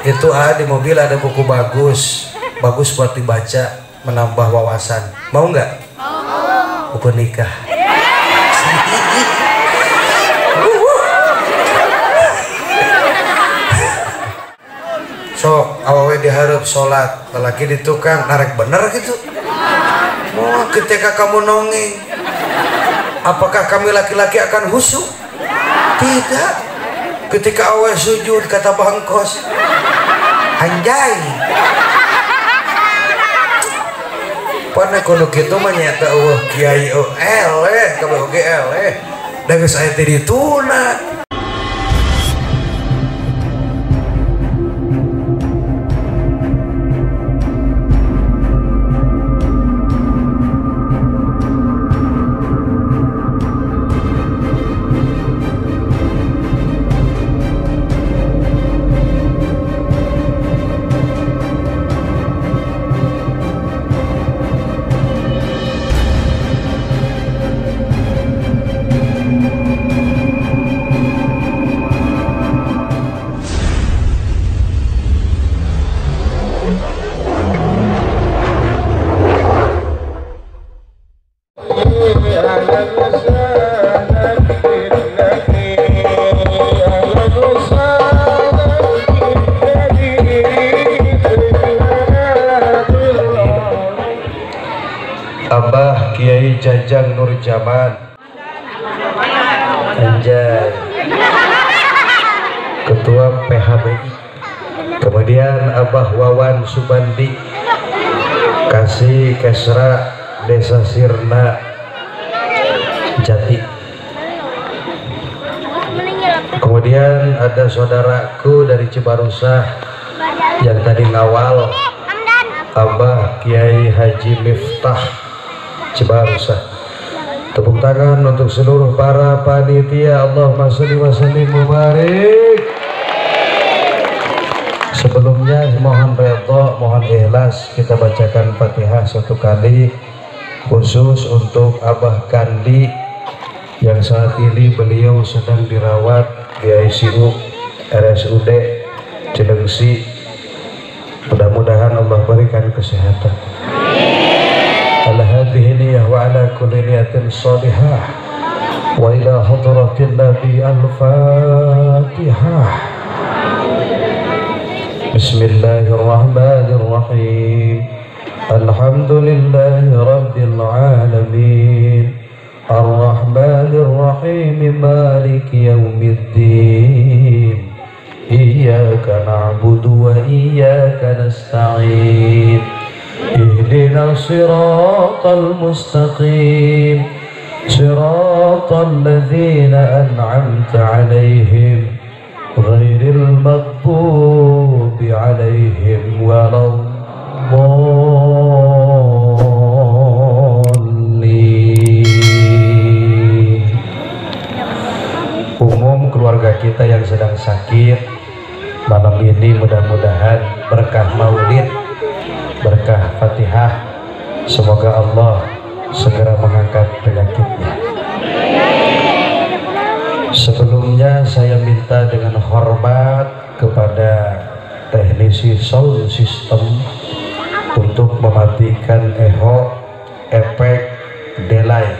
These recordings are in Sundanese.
Itu di mobil ada buku bagus, bagus buat dibaca, menambah wawasan. Mau nggak? Mau. Buku nikah. Sok awewe diharap sholat, lelaki di tukang narek bener gitu. Mau ketika kamu nongeng, apakah kami laki-laki akan khusyuk? Tidak. Ketika awewe sujud kata bangkos, anjay. Pada kono kitu mah nyata eueuh kiai eleh kabeh oge eleh. Da geus aya teh dituna. Abah Kiai Jajang Nurjaman, anjay, Ketua PHBI. Kemudian Abah Wawan Subandi, Kasih Kesra Desa Sirna Jati. Kemudian ada saudaraku dari Cibarusah yang tadi ngawal, Abah Kiai Haji Miftah Cibarusah. Tepuk tangan untuk seluruh para panitia. Allahumma sholli wa sallim mubarik. Sebelumnya mohon redha, mohon ikhlas, kita bacakan Fatihah satu kali khusus untuk Abah Kandi yang saat ini beliau sedang dirawat di ICU RSUD Cileungsi. Mudah-mudahan Allah berikan kesehatan. Ala hadhihi niyah wa ala kulli niyatin shalihah wa ila hadratin nabi al-Fatihah. Bismillahirrahmanirrahim. Alhamdulillahi rabbil alamin. Arrahmanir rahim, maliki yaumiddin. Iyyaka na'budu wa iyyaka nasta'in. Ihdina siratal mustaqim, siratal ladzina an'amta 'alaihim, ghairil maghdubi 'alaihim waladdallin. Umum keluarga kita yang sedang sakit malam ini mudah-mudahan berkah maulid, berkah Fatihah, semoga Allah segera mengangkat penyakitnya. Sebelumnya saya minta dengan hormat kepada teknisi sound system untuk mematikan echo, efek, delay.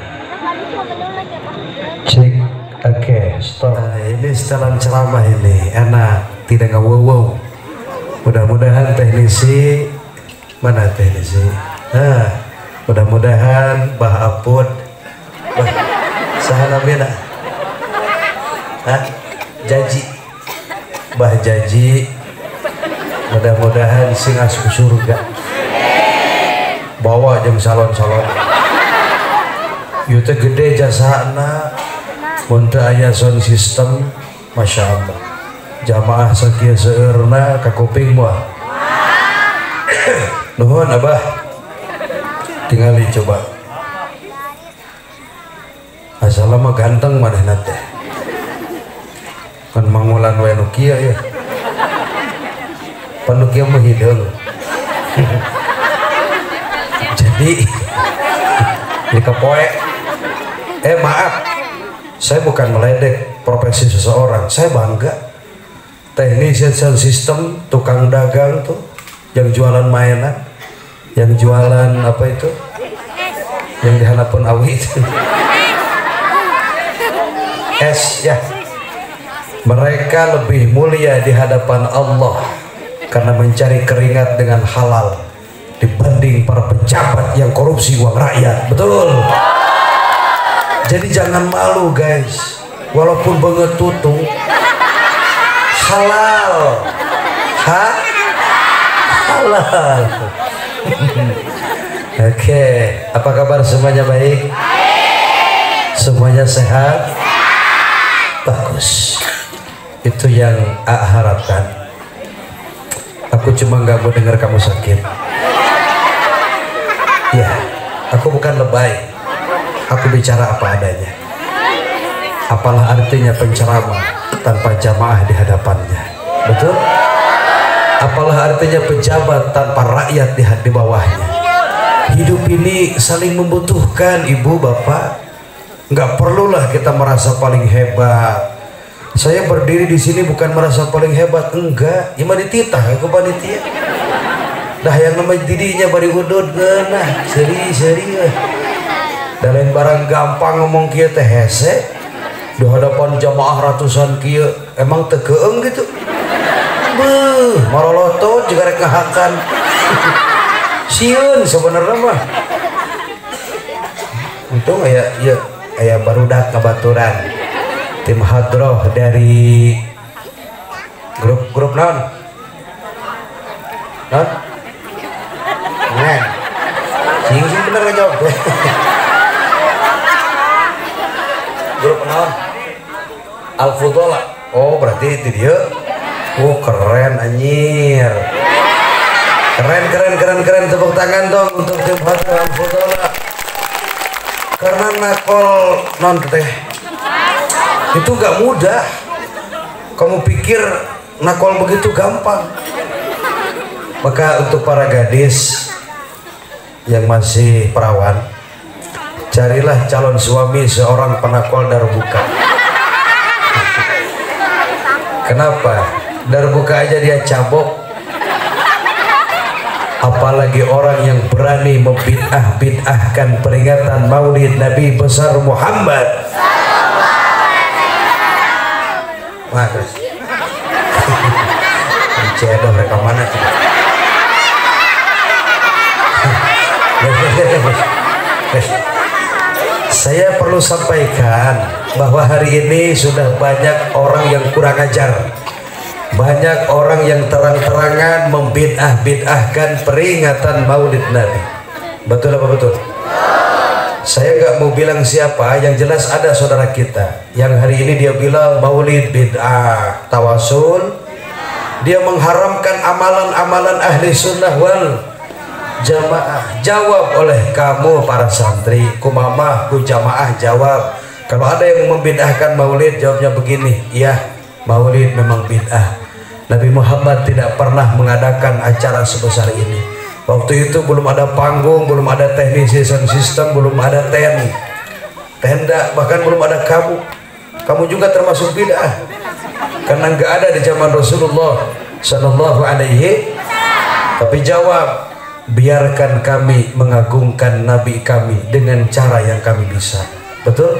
Cek, oke, stop. Nah, ini setelan ceramah ini enak, tidak nge-wow. Mudah-mudahan teknisi, mana teknisi? Nah, mudah-mudahan Bah Apud, Bah saha namina? Hah? Jaji, Bah Jaji, mudah-mudahan sing asup surga. Bawa jeung salon-salon. Ieu teh gede jasana, mun teu aya sound system, Masya Allah. Jamaah sakieu seueurna ka kuping moal. Nuhun Abah, tingali coba. Asalna mah ganteng manehna teh. Kan mangulan we nu kieu ya. Pan nu kieu mah hideung. Jadi di kapoe. Maaf, saya bukan meledek profesi seseorang, saya bangga. Teknisi sound system, tukang dagang tuh, yang jualan mainan, yang jualan apa itu, yang dihanapun awi itu, es ya. Mereka lebih mulia di hadapan Allah karena mencari keringat dengan halal dibanding para pejabat yang korupsi uang rakyat. Betul. Jadi jangan malu guys, walaupun banget tutung halal, ha? Halal. Oke, apa kabar semuanya? Baik? Semuanya sehat? Bagus. Itu yang A harapkan. Aku cuma nggak mau dengar kamu sakit. Ya, aku bukan lebay. Aku bicara apa adanya. Apalah artinya penceramah tanpa jamaah di hadapannya? Betul? Apalah artinya pejabat tanpa rakyat di bawahnya? Hidup ini saling membutuhkan, ibu, bapak. Nggak perlulah kita merasa paling hebat. Saya berdiri di sini bukan merasa paling hebat, enggak. Ya mah dititah aku panitia. Dah yang namanya didinya bari udud geunah, seri-seri. Da lain barang gampang ngomong kieu teh hese. Di hadapan jamaah ratusan kieu emang teu keung gitu. Beuh, marolotot juga rek ngahakan. Sieun sebenarnya mah. Untung aya ieu aya barudak ngabaturan. Tim hadroh dari grup-grup non. Non? Nah. Sing sing bener ngajawab. Grup non. Al-Fudola. Oh, berarti itu dia. Oh, keren anjir. Keren keren keren keren, tepuk tangan dong untuk tim hadroh Al-Fudola. Karena nakol non teh itu gak mudah. Kamu pikir nakol begitu gampang? Maka untuk para gadis yang masih perawan, carilah calon suami seorang penakol darbuka. Kenapa? Darbuka aja dia cabok, apalagi orang yang berani membid'ah-bid'ahkan peringatan Maulid Nabi besar Muhammad. Wah, terus cedoh mereka mana tuh? Saya perlu sampaikan bahwa hari ini sudah banyak orang yang kurang ajar, banyak orang yang terang-terangan membid'ah-bid'ahkan peringatan Maulid Nabi. Betul apa betul? Saya nggak mau bilang siapa, yang jelas ada saudara kita yang hari ini dia bilang maulid bid'ah, tawasul, dia mengharamkan amalan-amalan ahli sunnah wal jamaah. Jawab oleh kamu para santri, kumamah, ku jamaah jawab. Kalau ada yang membid'ahkan maulid, jawabnya begini, iya maulid memang bid'ah. Nabi Muhammad tidak pernah mengadakan acara sebesar ini. Waktu itu belum ada panggung, belum ada teknisi sound system, belum ada tenda, bahkan belum ada kamu. Kamu juga termasuk bid'ah karena nggak ada di zaman Rasulullah Shallallahu Alaihi. Tapi jawab, biarkan kami mengagungkan Nabi kami dengan cara yang kami bisa. Betul?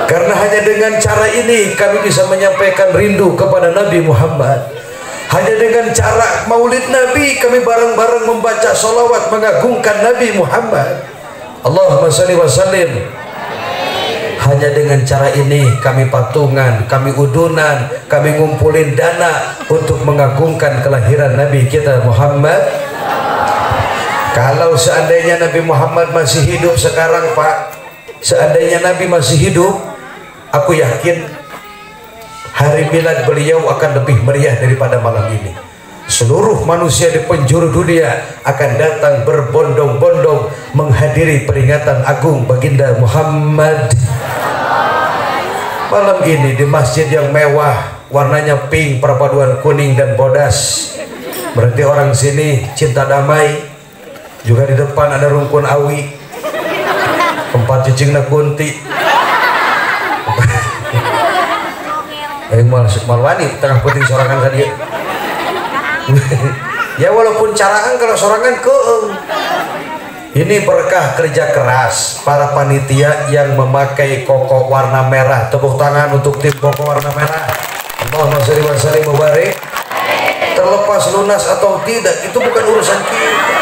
Karena hanya dengan cara ini kami bisa menyampaikan rindu kepada Nabi Muhammad. Hanya dengan cara maulid Nabi kami bareng-bareng membaca sholawat mengagungkan Nabi Muhammad. Allahumma sholli wa sallim. Hanya dengan cara ini kami patungan, kami udunan, kami ngumpulin dana untuk mengagungkan kelahiran Nabi kita Muhammad. Kalau seandainya Nabi Muhammad masih hidup sekarang, Pak, seandainya Nabi masih hidup, aku yakin hari milad beliau akan lebih meriah daripada malam ini. Seluruh manusia di penjuru dunia akan datang berbondong-bondong menghadiri peringatan agung baginda Muhammad. Malam ini di masjid yang mewah, warnanya pink, perpaduan kuning dan bodas. Berarti orang sini cinta damai. Juga di depan ada rungkun awi, tempat cicingna kunti. Aing moal wani tengah peuting sorangan ka dieu. Ya walaupun caraan kalau sorangan keung. Ini berkah kerja keras para panitia yang memakai koko warna merah. Tepuk tangan untuk tim koko warna merah. Allahumma sholli wa sallim wa barik. Terlepas lunas atau tidak, itu bukan urusan kita,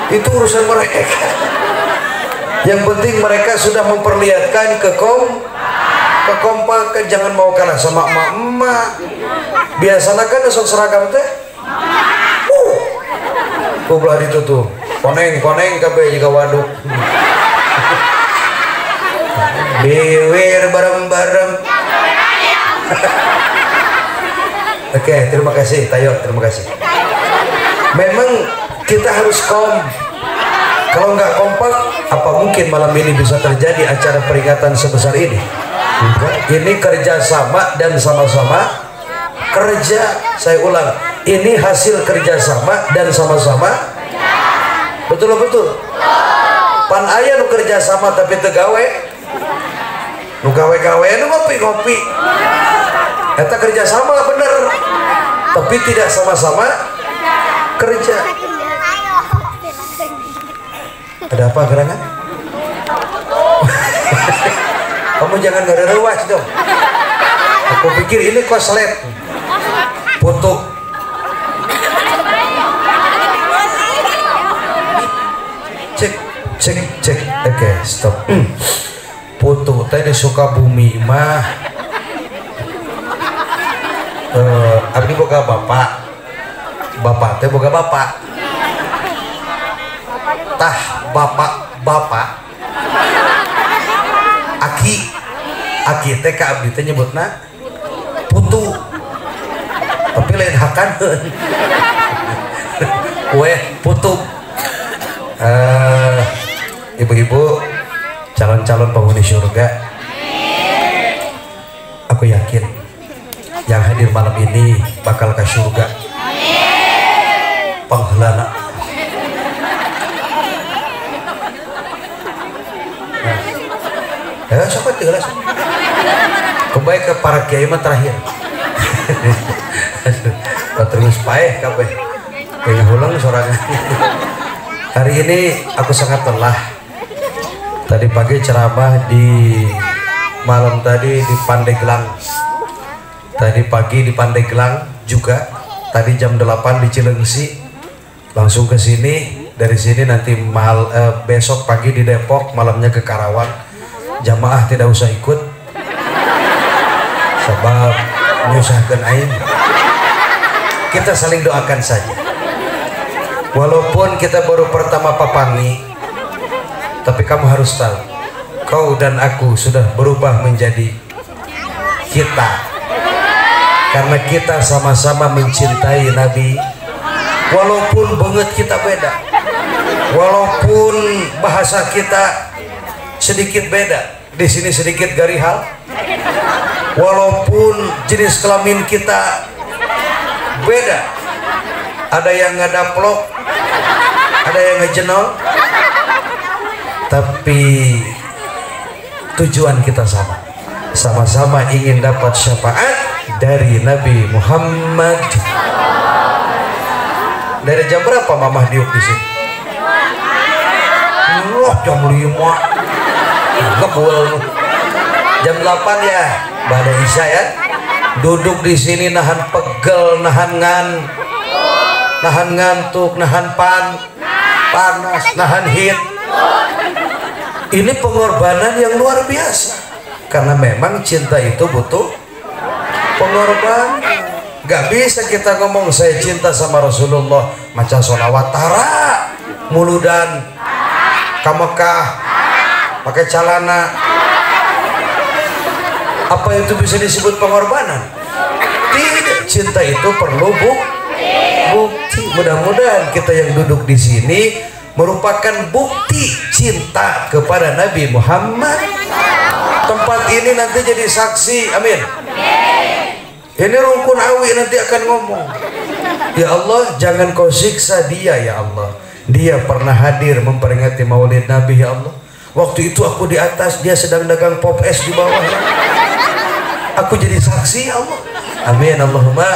itu urusan mereka. Yang penting mereka sudah memperlihatkan kekompakan. Jangan mau kalah sama emak-emak. Biasanya kan sok seragam teh. Kubelah itu tuh. Koneng-koneng kabeh jika waduk. Biwir bareng-bareng. Oke, terima kasih Tayo, terima kasih. Memang kita harus kalau nggak kompak, apa mungkin malam ini bisa terjadi acara peringatan sebesar ini? Enggak. Ini kerjasama dan sama-sama kerja. Saya ulang, ini hasil kerjasama dan sama-sama. Betul betul. Pan aya nu kerjasama tapi teu gawe. Nu gawe-gawe nu ngopi-ngopi. Eta kerjasama bener, tapi tidak sama-sama kerja. Ada apa gerangan? Kamu jangan ngerewas dong. Aku pikir ini koslet. Foto. Cek cek cek. Oke, stop. Foto tadi Sukabumi mah. Abdi boga bapak. Bapak teh boga bapak. Tah bapak bapak aki aki teh ka abdi teh nyebutna putu, tapi lain hakan weh putu. Ibu-ibu calon-calon penghuni surga, aku yakin yang hadir malam ini bakal ke surga. Penghelana. Ya, siapa itu lah. Kembali ke para kiai mah terakhir. Terus paeh kabeh. Kayak ulang sorangan. Hari ini aku sangat lelah. Tadi pagi ceramah di malam tadi di Pandeglang. Tadi pagi di Pandeglang juga. Tadi jam 8 di Cileungsi. Langsung ke sini. Dari sini nanti besok pagi di Depok, malamnya ke Karawang. Jamaah tidak usah ikut sebab menyusahkan aing. Kita saling doakan saja. Walaupun kita baru pertama papangi, tapi kamu harus tahu, kau dan aku sudah berubah menjadi kita. Karena kita sama-sama mencintai Nabi. Walaupun banget kita beda, walaupun bahasa kita sedikit beda, di sini sedikit garihal, walaupun jenis kelamin kita beda, ada yang ngadaplok, ada yang ngejenol, tapi tujuan kita sama, sama-sama ingin dapat syafaat dari Nabi Muhammad. Dari jam berapa mamah diuk di sini? Wah, jam 5. Ngebul. Jam 8 ya, pada Isya ya. Duduk di sini nahan pegel, nahan nahan ngantuk, nahan panas, nahan hit. Ini pengorbanan yang luar biasa. Karena memang cinta itu butuh pengorbanan. Gak bisa kita ngomong saya cinta sama Rasulullah, macam sholawat tara, muludan, ka Mekah, pakai celana. Apa itu bisa disebut pengorbanan? Tidak. Cinta itu perlu bukti. Mudah-mudahan kita yang duduk di sini merupakan bukti cinta kepada Nabi Muhammad. Tempat ini nanti jadi saksi. Amin. Ini rukun awi nanti akan ngomong, ya Allah, jangan kau siksa dia ya Allah. Dia pernah hadir memperingati Maulid Nabi ya Allah. Waktu itu aku di atas, dia sedang dagang pop es di bawah. Ya. Aku jadi saksi ya Allah. Amin Allahumma.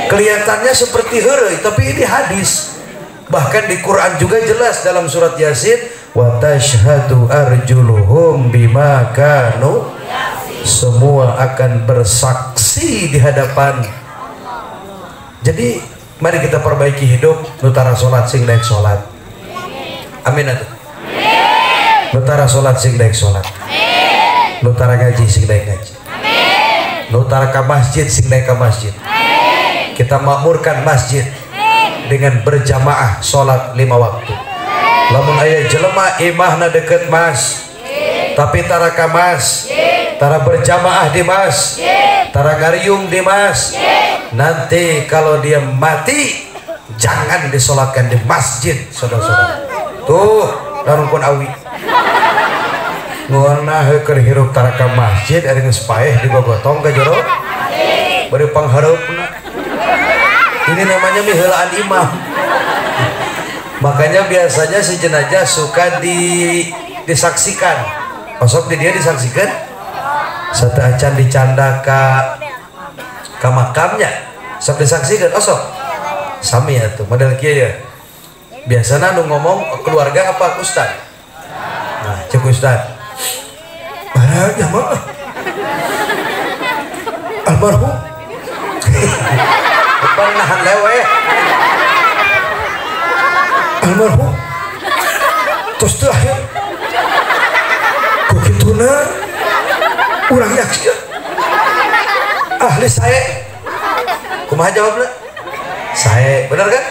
Kelihatannya seperti heureuy, tapi ini hadis. Bahkan di Quran juga jelas dalam surat Yasin, wa tashhadu arjuluhum bima kanu. Semua akan bersaksi di hadapan. Jadi mari kita perbaiki hidup, nu tara salat sing daek salat. Amin atuh. Nu tara salat sing daek salat. Nu tara ngaji sing daek ngaji. Nu tara ka masjid sing daek ka masjid. Kita makmurkan masjid dengan berjamaah sholat 5 waktu. Lamun aya jelema imahna deket mas, tapi tara ka mas, tara berjamaah di mas, tara ngariung di mas, nanti kalau dia mati jangan disolatkan di masjid, saudara-saudara. Tuh darungkun awi ngeunah keur hirup tara ka masjid ari geus paeh digogotong ka jero bari panghareupna. Ini namanya miheulaan imam. Makanya biasanya si jenazah suka disaksikan. Osok di dia disaksikan. Satu acan dicanda ka makamnya. Sok disaksikan osok. Sami ya tuh model kieu ya. Biasanya nu ngomong keluarga apa ustad? Nah, cek ustad. Para jamaah. Almarhum. Depan nahan lewe. Almarhum terus terakhir kukituna urang yakin ahli saya kumaha jawabna saya bener kan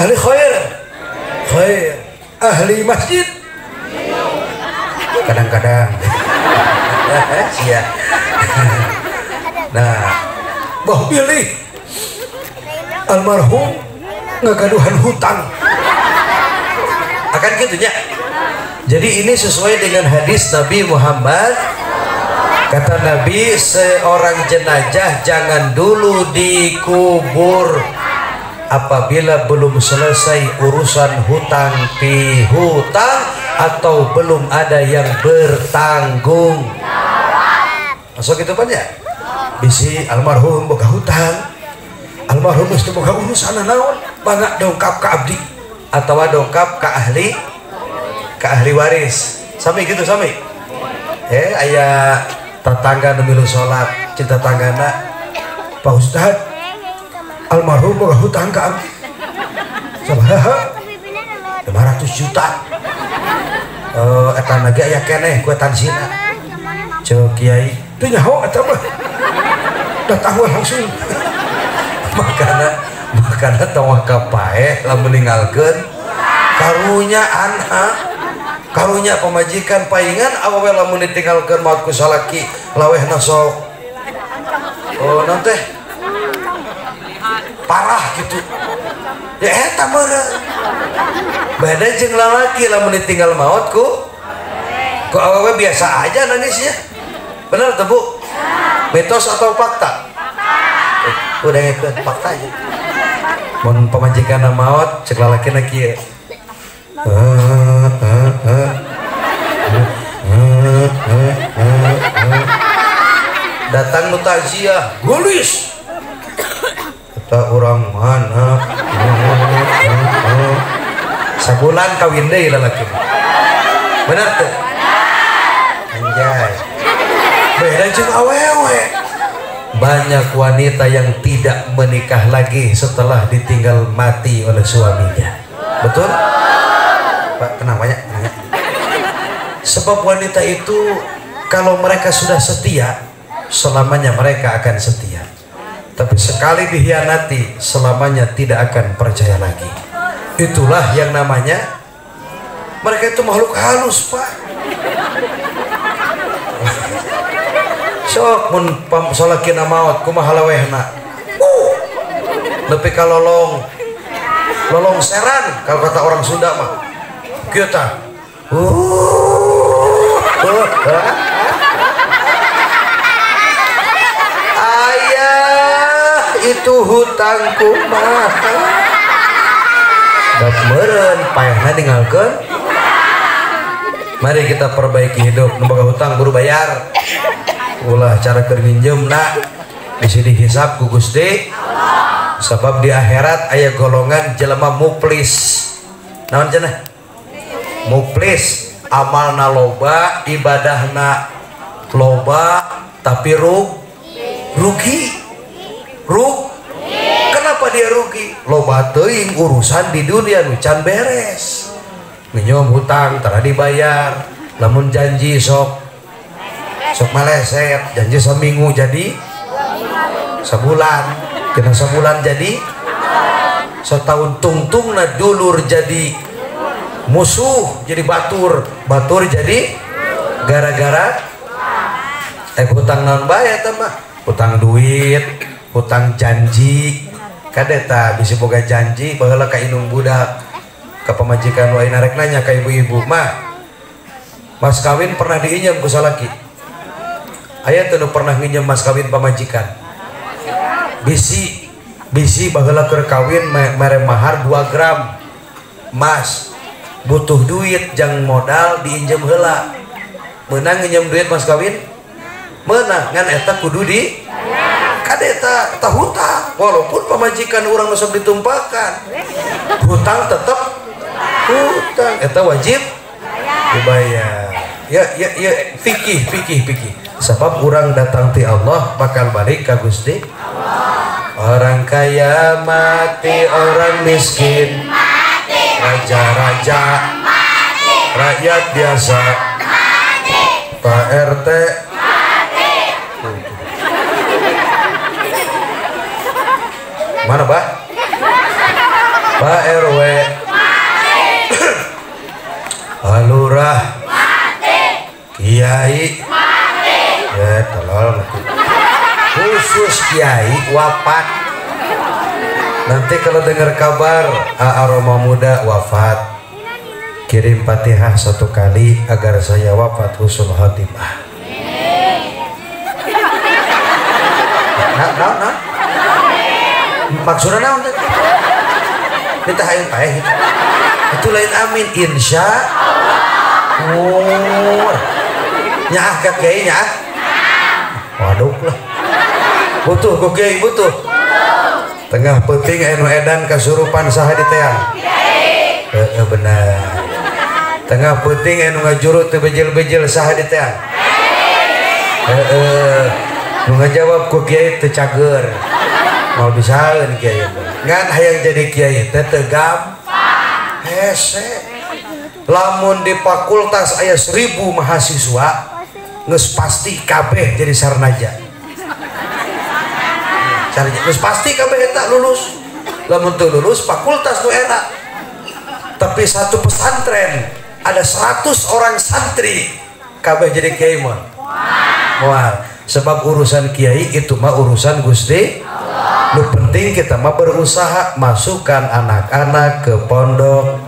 ahli khair khair ahli masjid kadang-kadang sia. Nah bah pilih almarhum ngagaduhan hutang akan gitunya. Jadi ini sesuai dengan hadis Nabi Muhammad. Kata Nabi, seorang jenazah jangan dulu dikubur apabila belum selesai urusan hutang pihutang atau belum ada yang bertanggung. Masuk itu kan ya? Bisi almarhum boga hutang, almarhum geus teu boga urusan naon, mangga dongkap ka abdi atau dongkap ka ahli waris. Sami gitu sami. Aya tetangga nu milu salat, cinta tetanggana, Pak Ustad, almarhum boga hutang ka abdi. Sabaraha? 500 juta. Eta lagi aya keneh ku tansina. Ceuk kiai, teu nyaho eta mah. Datang langsung. Makana tong ka paeh lamun ninggalkeun karunya anak, karunya pamajikan paingan awewe lamun ditinggalkeun maot ku salaki lawehna sok oh nanti parah gitu ya eta meureun. Beda jeung lalaki lamun ditinggal maot ku awewe biasa aja nangisnya. Bener teu Bu? Mitos atau fakta? Udah ngikut fakta aja. Mun pamajikan maot cek lalakina kieu. Datang nu takziah, gelis. Eta urang mana? Sabulan kawin deui lalaki. Bener teu? Anjay. Beda jeung awewe. Banyak wanita yang tidak menikah lagi setelah ditinggal mati oleh suaminya. Betul? Pak, tenang banyak. Tenang. Sebab wanita itu kalau mereka sudah setia, selamanya mereka akan setia. Tapi sekali dikhianati, selamanya tidak akan percaya lagi. Itulah yang namanya mereka itu makhluk halus, Pak. Sok mun salakina maot kumaha lawehna. Nepi ka lolong. Lolong seran kalau kata orang Sunda mah. Kieu tah. Ayah, itu hutangku mah. Da meureun paehna ninggalkeun. Mari kita perbaiki hidup, nu boga hutang buru bayar. Ulah cara keur minjem na bisi dihisab ku Gusti. Sebab di akhirat aya golongan jelema muflis. Naon cenah? Muflis, amalna loba, ibadahna loba, tapi rugi. Kenapa dia rugi? Loba teuing urusan di dunia nu can beres. Minjem hutang tara dibayar, lamun janji sok maleset, janji seminggu jadi sebulan, kena sebulan jadi setahun, tungtungna dulur jadi musuh, jadi batur, batur jadi gara-gara hutang naon bae eta mah, hutang duit, hutang janji. Kadeta bisi boga janji baheula ka indung budak, ka pamajikan wae narek nanya ka ibu-ibu, "Mah, mas kawin pernah diinjem ku salaki?" Aya teu nu pernah nginjem mas kawin pamajikan? Bisi baheula keur kawin mere mahar 2 gram mas, butuh duit jang modal diinjem heula. Meunang nginjem duit mas kawin? Meunang, ngan eta kudu di kadeta eta hutang, walaupun pamajikan urang nu sok ditumpakan, hutang tetep hutang, eta wajib dibayar. Ya fikih. Sebab urang datang ti Allah bakal balik ka Gusti. Orang kaya mati, orang miskin mati, raja-raja mati, rakyat biasa mati, Pak RT mati. Mana Pak? Pak RW mati. Pak Lurah mati. Kiai mati. Ya tolol mati. Khusus kiai wafat. Nanti kalau dengar kabar aroma muda wafat, kirim Fatihah 1 kali agar saya wafat husnul khotimah. Nah. Maksudnya naon teh? Minta hayang paeh gitu. Itu lain amin insya Allah. Nyaah ka kiai nyaah. Waduh lah. Butuh ku kiai butuh. Tengah peuting anu edan kasurupan saha di teang? Heeh benar. Tengah peuting anu ngajuru teu bejel-bejel saha di teang? Heeh. Nu ngajawab ku kiai teu cager. Mau bisaeun kiai. Ngan hayang jadi kiai teh teu gampang. Hese. Lamun di fakultas aya 1000 mahasiswa, geus pasti kabeh jadi sarnaja. Sarnaja geus pasti kabeh eta lulus. Lamun teu lulus fakultas nu enak. Tapi satu pesantren ada 100 orang santri kabeh jadi kiai mah. Moal. Sebab urusan kiai itu mah urusan Gusti. Nu penting kita mah berusaha masukkan anak-anak ke pondok.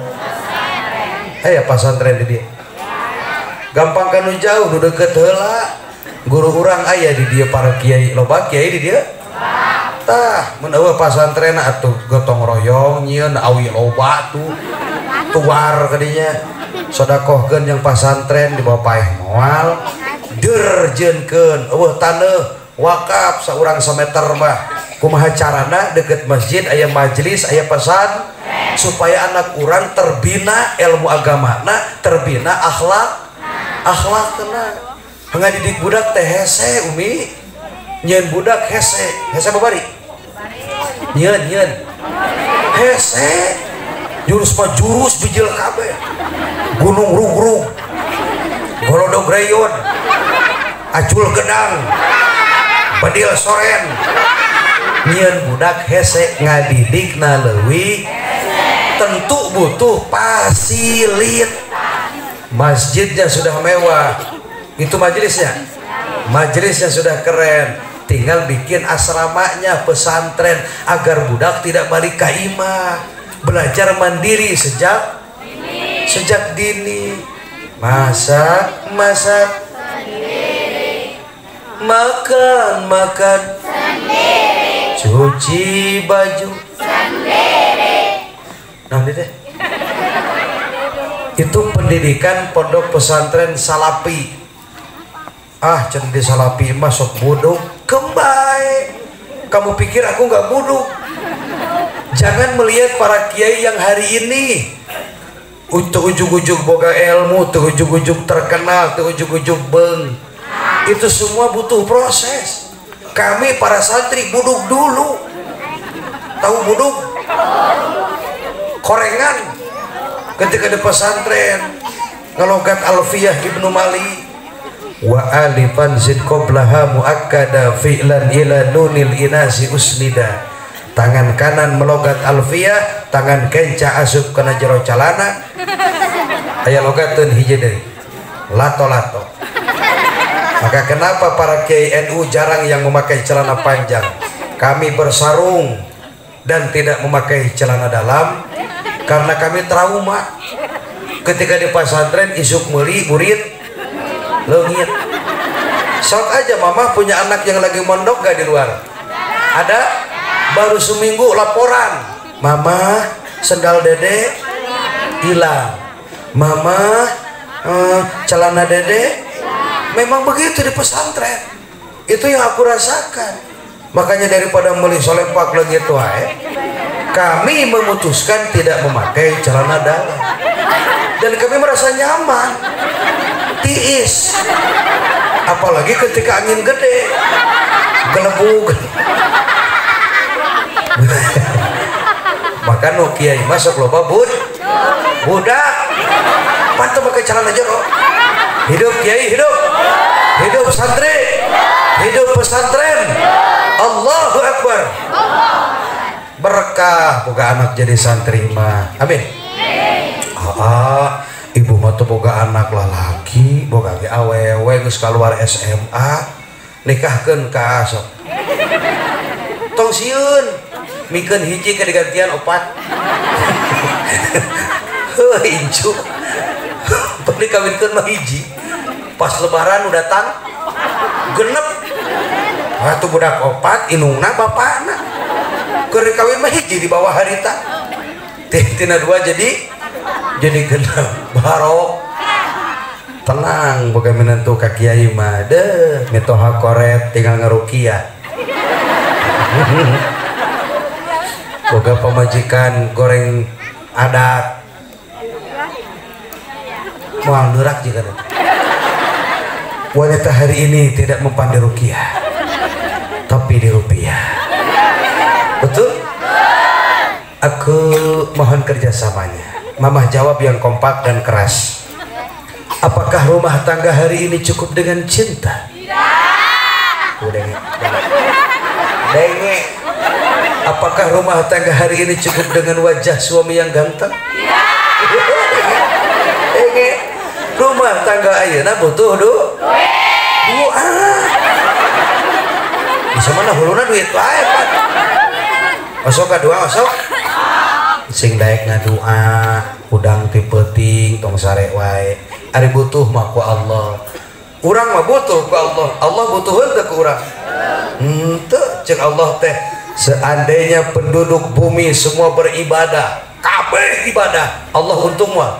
Aya pasantren di dia. Gampang kan nu jauh, nu deket heula. Guru urang aya di dia para kiai, loba kiai di dia. Tah, mun eueuh pasantren atuh gotong royong nyieun awi loba tuh. Tuar kadinya. Sodakohkeun yang pasantren di bawah paeh moal. Derjeunkeun eueuh taneuh wakaf saurang sameter mah. Kumaha carana deket masjid aya majelis aya pesan supaya anak urang terbina ilmu agamana, terbina akhlak akhlakna. Ngadidik budak teh hese umi, nyieun budak hese, hese babari? Nyieun hese, jurus mah jurus bijil kabeh, gunung rung-rung, golodog reyon, acul gedang, bedil soren. Nyieun budak hese ngadidikna leuwih tentu butuh fasilit. Masjidnya sudah mewah, itu majelisnya, majelisnya sudah keren, tinggal bikin asramanya pesantren agar budak tidak balik ka imah, belajar mandiri sejak dini. Masak masak sendiri, makan makan sendiri, cuci baju sendiri. Nah, ini deh. Itu pendidikan pondok pesantren Salapi. Ah cenah di salapi mah sok buduk kembae. Kamu pikir aku nggak buduk? Jangan melihat para kiai yang hari ini untuk ujug-ujug boga ilmu, tuh ujug-ujug terkenal, tuh ujug-ujug beng. Itu semua butuh proses. Kami para santri buduk dulu. Tahu buduk? Korengan. Ketika di pesantren ngelogat Alfiyah Ibnu Mali, wa alifan zid qoblaha muakkada fi'lan ila nunil inasi usnida. Tangan kanan melogat alfiyah, tangan kenca asup kana jero calana. Aya logateun hiji deui, lato-lato. Maka kenapa para kiai NU jarang yang memakai celana panjang? Kami bersarung dan tidak memakai celana dalam karena kami trauma. Ketika di pesantren isuk meuli burit leungit. Sok aja mama punya anak yang lagi mondok gak di luar? Ada? Baru seminggu laporan, mama sendal dede hilang, mama celana dede. Memang begitu di pesantren. Itu yang aku rasakan. Makanya daripada beli solempak lagi wae, kami memutuskan tidak memakai celana dalam dan kami merasa nyaman, tiis. Apalagi ketika angin gede, gelebug. Maka nu kiai masuk loba budak pantau pakai celana jero. Hidup kiai, hidup, hidup santri, hidup pesantren. Allahu Akbar. Berkah boga anak jadi santri mah. Amin. Ibu mah tuh boga anak lalaki, boga ge awewe geus kaluar SMA, nikahkeun ka sok. Tong sieun, mikeun hiji ke digantian opat. Heuh incu. Beli kawinkeun mah hiji. Pas lebaran udah datang genep. Atuh budak opat indungna bapana. Keur kawin mah hiji di bawah harita. Tina dua jadi genep. Barok. Tenang boga minantu ka kiai mah deuh mitoha koret tinggal ngarukiah. Boga pamajikan goreng adat. Moal neurak juga. Wanita hari ini tidak mempan di rukiah, tapi di rupiah. Betul? Aku mohon kerjasamanya. Mamah jawab yang kompak dan keras. Apakah rumah tangga hari ini cukup dengan cinta? Tidak. Denge. Denge. Apakah rumah tangga hari ini cukup dengan wajah suami yang ganteng? Tidak. Denge. Rumah tangga ayeuna butuh doa. Bisa mana huluna duit wae, Pak. Osok ka doa osok. Sing daek ngadua, udang ti peuting tong sare wae. Ari butuh mah ku Allah. Urang mah butuh ku Allah. Allah butuh henteu ku urang. Henteu ceuk Allah teh. Seandainya penduduk bumi semua beribadah, kabeh ibadah, Allah untung mah.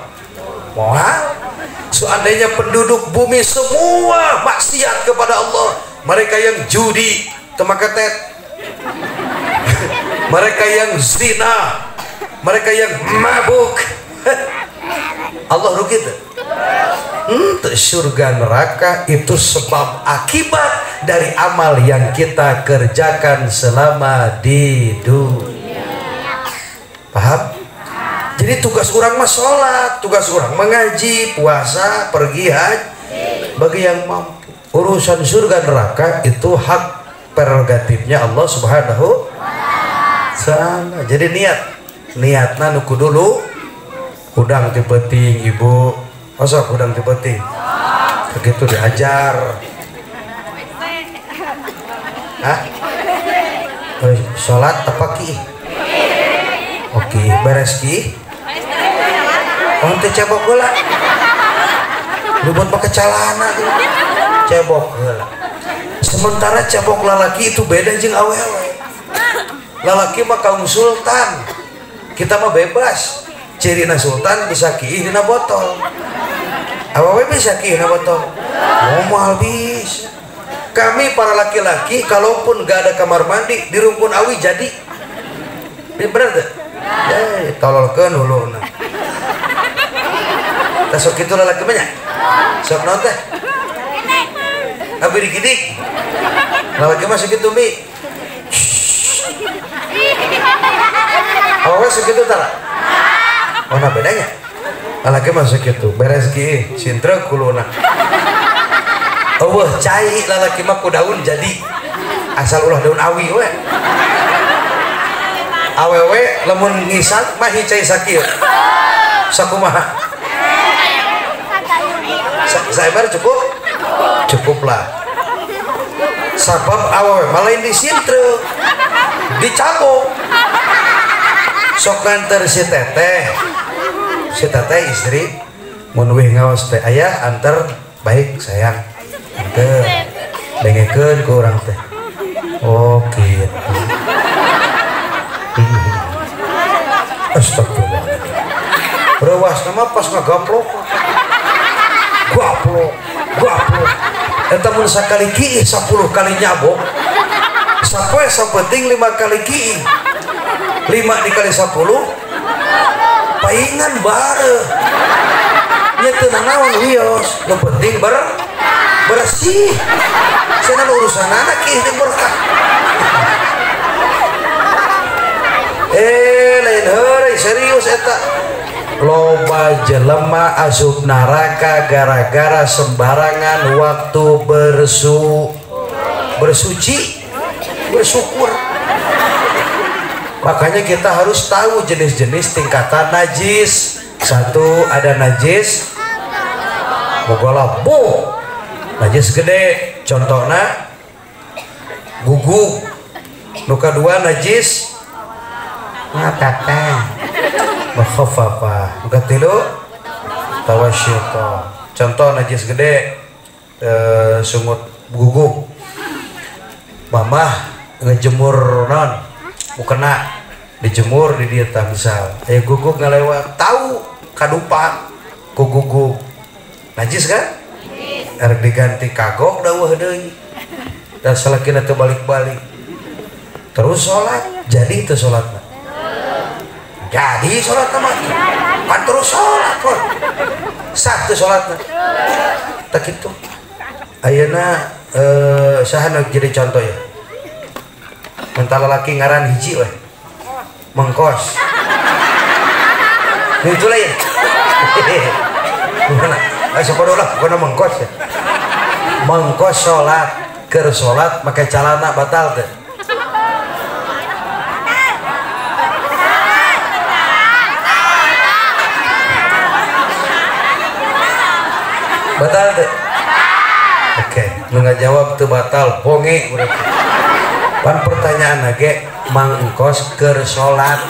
Moal. Seandainya penduduk bumi semua maksiat kepada Allah, mereka yang judi, temaketet, mereka yang zina, mereka yang mabuk, Allah rugi tuh. Surga neraka itu sebab akibat dari amal yang kita kerjakan selama di dunia. Paham? Jadi tugas orang mah sholat, tugas orang mengaji, puasa, pergi haji, bagi yang mampu. Urusan surga neraka itu hak prerogatifnya Allah Subhanahu wa Ta'ala. Jadi niatna nuku dulu udang ti peuting ibu, osok udang ti peuting. Begitu diajar. Hah? Sholat apa ki? Oke, beres ki? Oh, teh cebok heula. Lu buat pakai celana tuh. Cebok heula. Sementara cebok lalaki itu beda jeung awewe. Lalaki mah kaum sultan. Kita mah bebas. Cirina sultan bisa kiih dina botol. Awewe bisa kieu na botol. Moal bisa. Kami para laki-laki kalaupun gak ada kamar mandi di rumpun awi jadi. Bener teu? Eh, tololkeun huluna. Tah sok kitu lalaki mah nya. Sok naon teh? Abi digidik. Lalaki mah sakitu mi. Awewe sakitu tara? Oh, nah bedanya. Lalaki mah sakitu, beres kieu, sintreuk huluna. Eueuh cai lalaki mah ku daun jadi. Asal ulah daun awi we. Awewe lamun ngisang mah cai sakieu. Sakumaha? Saebar cukup? Cukup lah. Sabab awewe mah lain disintreu. Dicabok. Sok nganter si teteh. Si teteh istri mun weh ngaos teh ayah anter baik sayang. Anter. Dengekeun ku urang teh. Oh kitu. Astagfirullah. Rewas nama pas ngagaplok. Gaplok, gaplok. Eta mun sakali kiih 10 kali nyabok. Sapoe sapenting 5 kali kiih. 5 dikali 10 paingan bareuh. Nya teu nanaon wios, nu penting bersih. Cenah urusanana kiih teh berkah. Lain heureuy serius eta. Loba jelema asup neraka gara-gara sembarangan waktu bersuci, bersyukur. Makanya kita harus tahu jenis-jenis tingkatan najis. Satu ada najis mughalabbu, najis gede, contohna guguk. Nu kadua najis ngatata mukhaffafah. Nu katilu tawasyuta. Contoh najis gede sungut guguk. Mamah ngejemur non mukena dijemur di dieu tah misal aya guguk ngalewat tahu kadupa ku guguk. Najis kan? Erek diganti kagok daweuh deui. Da salakina teu balik-balik. Terus salat, jadi teu salatna. Jadi sholat mah kan terus sholat kok sah tuh sholatna tak itu ayeuna saha nu jadi contoh ya mentah lalaki ngaran hiji weh mengkos itu lain gimana sapodo lah pokona mengkos ya mengkos sholat keur sholat make calana batal teh. Batal tuh? Oke, nu ngajawab tuh batal, bonge berarti. Pan pertanyaan lagi, mangkos keur salat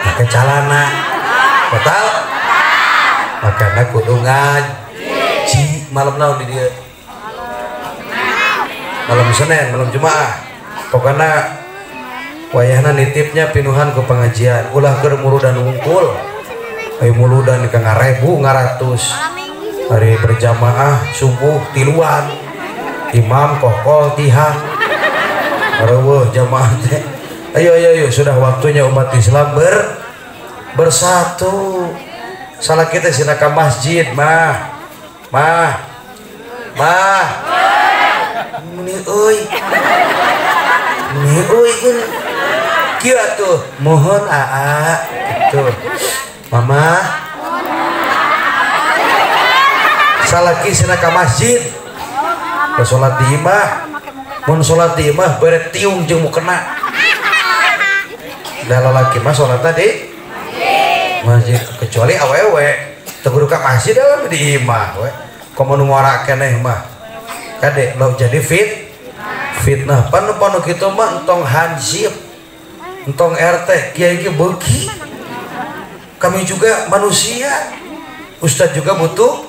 make calana. Batal? Makana kudu ngaji malam naon di dieu? Malam Senin, malam Jumaah. Pokona wayahna nitipnya pinuhan ke pengajian, ulah keur muludan wungkul. Ayo muludan ka ngarebu ngaratus. Hari berjamaah subuh tiluan imam kokol tihang reueuh jamaah teh. Ayo ayo ayo sudah waktunya umat Islam bersatu. Salah kita sina ka masjid mah mah mah meni euy meni euy kieu atuh mohon aa gitu mama. Salaki sina ka masjid salat di imah mun salat di imah bere tiung jeung mukena da lalaki mah salat di masjid kecuali awewe teu kudu ka masjid dalam di imah we komo nu ngora keneh mah kade lo jadi fitnah panu-panu kitu mah entong hansip entong RT kiai ge beuki kami juga manusia ustad juga butuh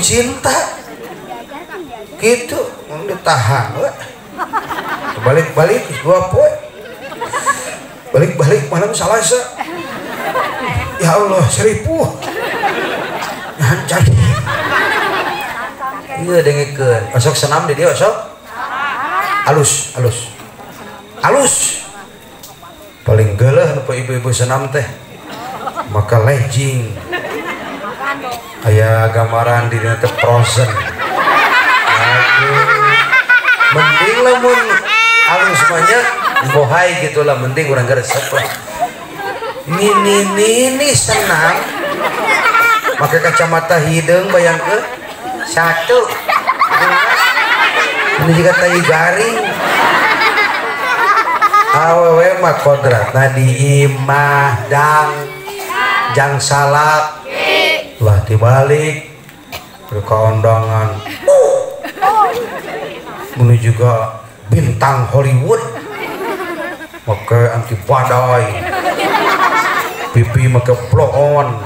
cinta gitu ditahan balik-balik 2 poe balik-balik malam Salasa ya Allah 1000 Nahan cari. Iya dengekeun. Osok senam di dia osok. Alus, alus. Alus. Paling geuleuh nu ibu-ibu senam teh. Maka legging. Aya gambaran di dina teh frozen. Aduh. Mending lamun alus mah nya bohai gitu lah, mending urang geresep lah. Nini senam. Pakai kacamata hidung bayangkeun. Satu. Ini juga tai garing. Awewe mah kodratna di imah dang jang salak lah dibalik berkeondangan menuju ke bintang Hollywood pakai anti badai pipi make blow on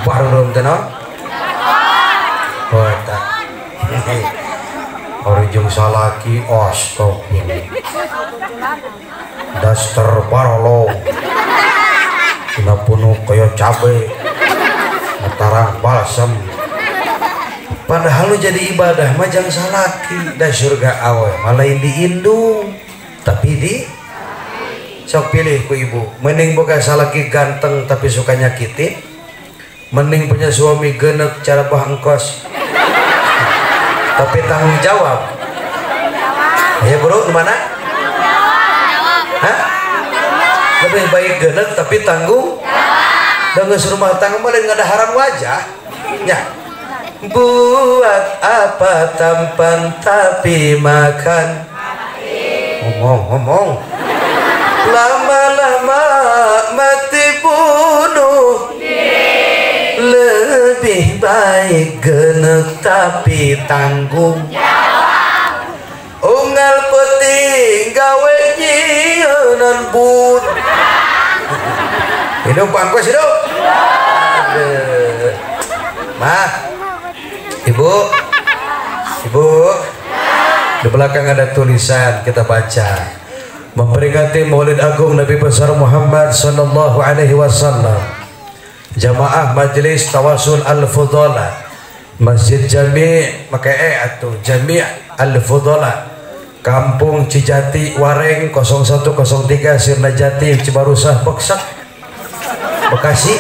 baru tenang oh tak orijung salaki astagfirullah daster barolo dina punuh kaya cabe matarang balsem padahal lu jadi ibadah mah jang salaki da surga awe malain diindung tapi di sok pilih ku ibu mending boga salaki ganteng tapi suka nyakitin mending punya suami genek cara bangkos tapi tanggung jawab. Ya bro, gimana? Hah? Lebih baik genek tapi tanggung jawab. Dan rumah tangga malah nggak ada haram wajah. Ya. Buat apa tampan tapi makan. Ngomong-ngomong. Lama-lama mati bunuh. Lebih baik genek tapi tanggung jawab. Unggal penting gawe nyieun bun. Hidup bangkos hidup. Mah, ibu, ibu, di belakang ada tulisan kita baca. Memperingati Maulid Agung Nabi Besar Muhammad Sallallahu Alaihi Wasallam. Jamaah Majelis Tawasul Al-Fudhala Masjid Jami' maka atau Jami' Al-Fudhala Kampung Cijati Wareng 0103 Sirnajati Cibarusah Beksak Bekasi.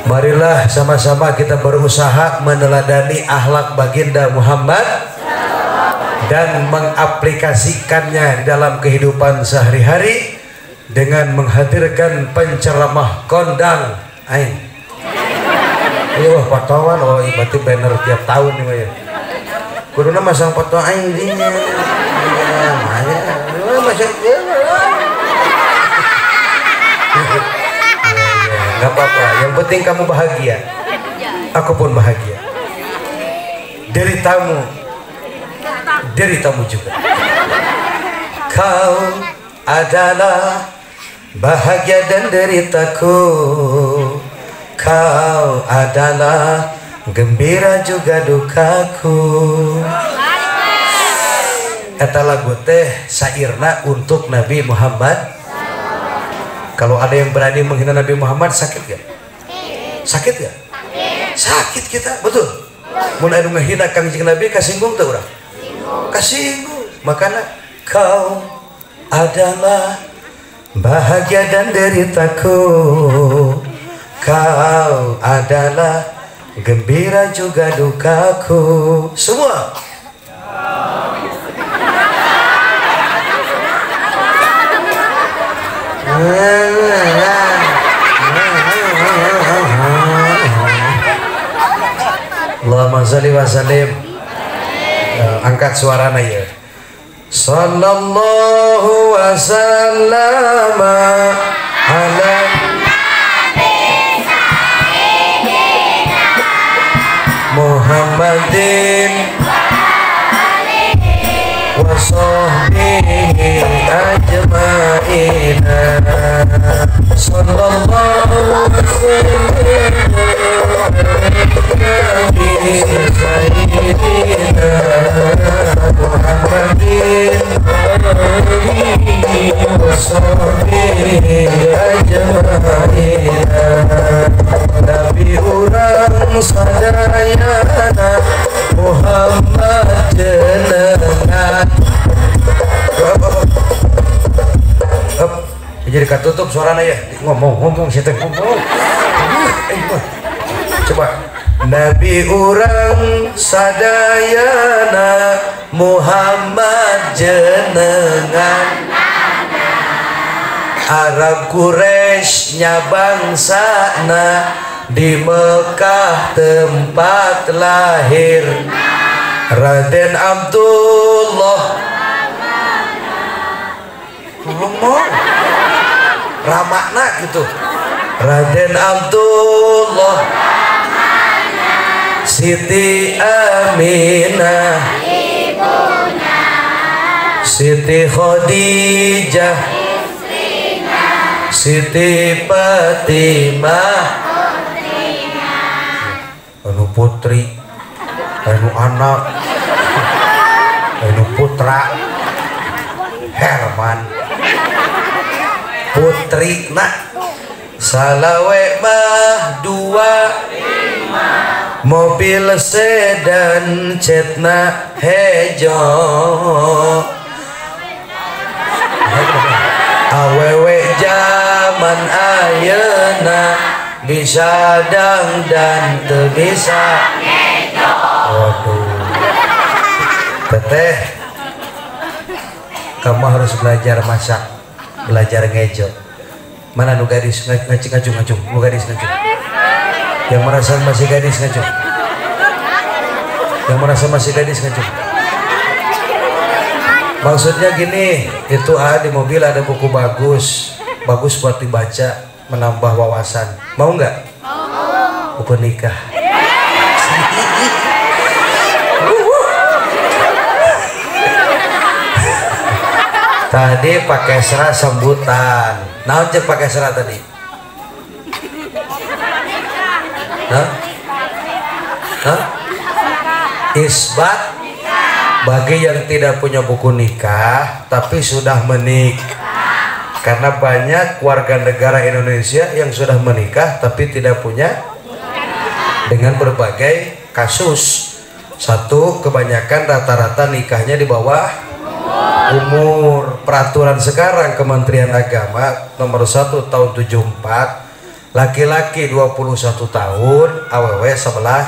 Marilah sama-sama kita berusaha meneladani akhlak baginda Muhammad dan mengaplikasikannya di dalam kehidupan sehari-hari dengan menghadirkan penceramah kondang aing. Iya wah patawan, oh berarti banner tiap tahun nih mah ya. Kuduna masang foto aing dinya. Iya, masang. Enggak apa-apa, yang penting kamu bahagia. Aku pun bahagia. Dari tamu juga. Kau adalah bahagia dan deritaku. Kau adalah gembira juga dukaku. Eta lagu teh sairna untuk Nabi Muhammad. Kalau ada yang berani menghina Nabi Muhammad, sakit gak? Sakit gak? Sakit kita, betul. Mun anu ngehina Kangjeng Nabi kasinggung teu urang? Kasinggung. Makana kau adalah bahagia dan deritaku. Kau adalah gembira juga dukaku. Semua. Allahumma sholli wa sallim. Angkat suaranya ya. Sallallahu wasallama ala Muhammadin wa sahbihi ajma'in. Sallallahu alaihi sayyidina Muhammadin wa sahbihi ajma'in. Nabi urang urang sadayana Muhammad jenengan. Jadi katutup suaranya ya, ngomong-ngomong siapa ngomong. Coba Nabi urang sadayana Muhammad jenengan. Arab Quraisy nya bangsana di Mekah tempat lahir Raden Abdullah. Ngomong ramakna gitu. Raden Abdullah, Siti Aminah, Siti Khadijah, Siti Fatimah, anu putri, anu anak, anu putra, Herman, putri nak, salawe mah 2, mobil sedan cetna hejo, awewe zaman ayeuna bisa dangdan teu bisa. Waduh, teteh, kamu harus belajar masak, belajar ngejo. Mana nu gadis ngacung ngacung, nu gadis ngacung. Yang merasa masih gadis ngacung. Yang merasa masih gadis ngacung. Maksudnya gini, itu di mobil ada buku bagus, bagus buat dibaca, menambah wawasan. Mau nggak? Mau. Buku nikah. Tadi pakai serah sambutan. Naon cek pakai serah tadi? Hah? Hah? Isbat bagi yang tidak punya buku nikah tapi sudah menikah. Karena banyak warga negara Indonesia yang sudah menikah tapi tidak punya, dengan berbagai kasus. Satu, kebanyakan rata-rata nikahnya di bawah umur. Peraturan sekarang Kementerian Agama nomor 1 tahun 74, laki-laki 21 tahun, aww 18 tahun.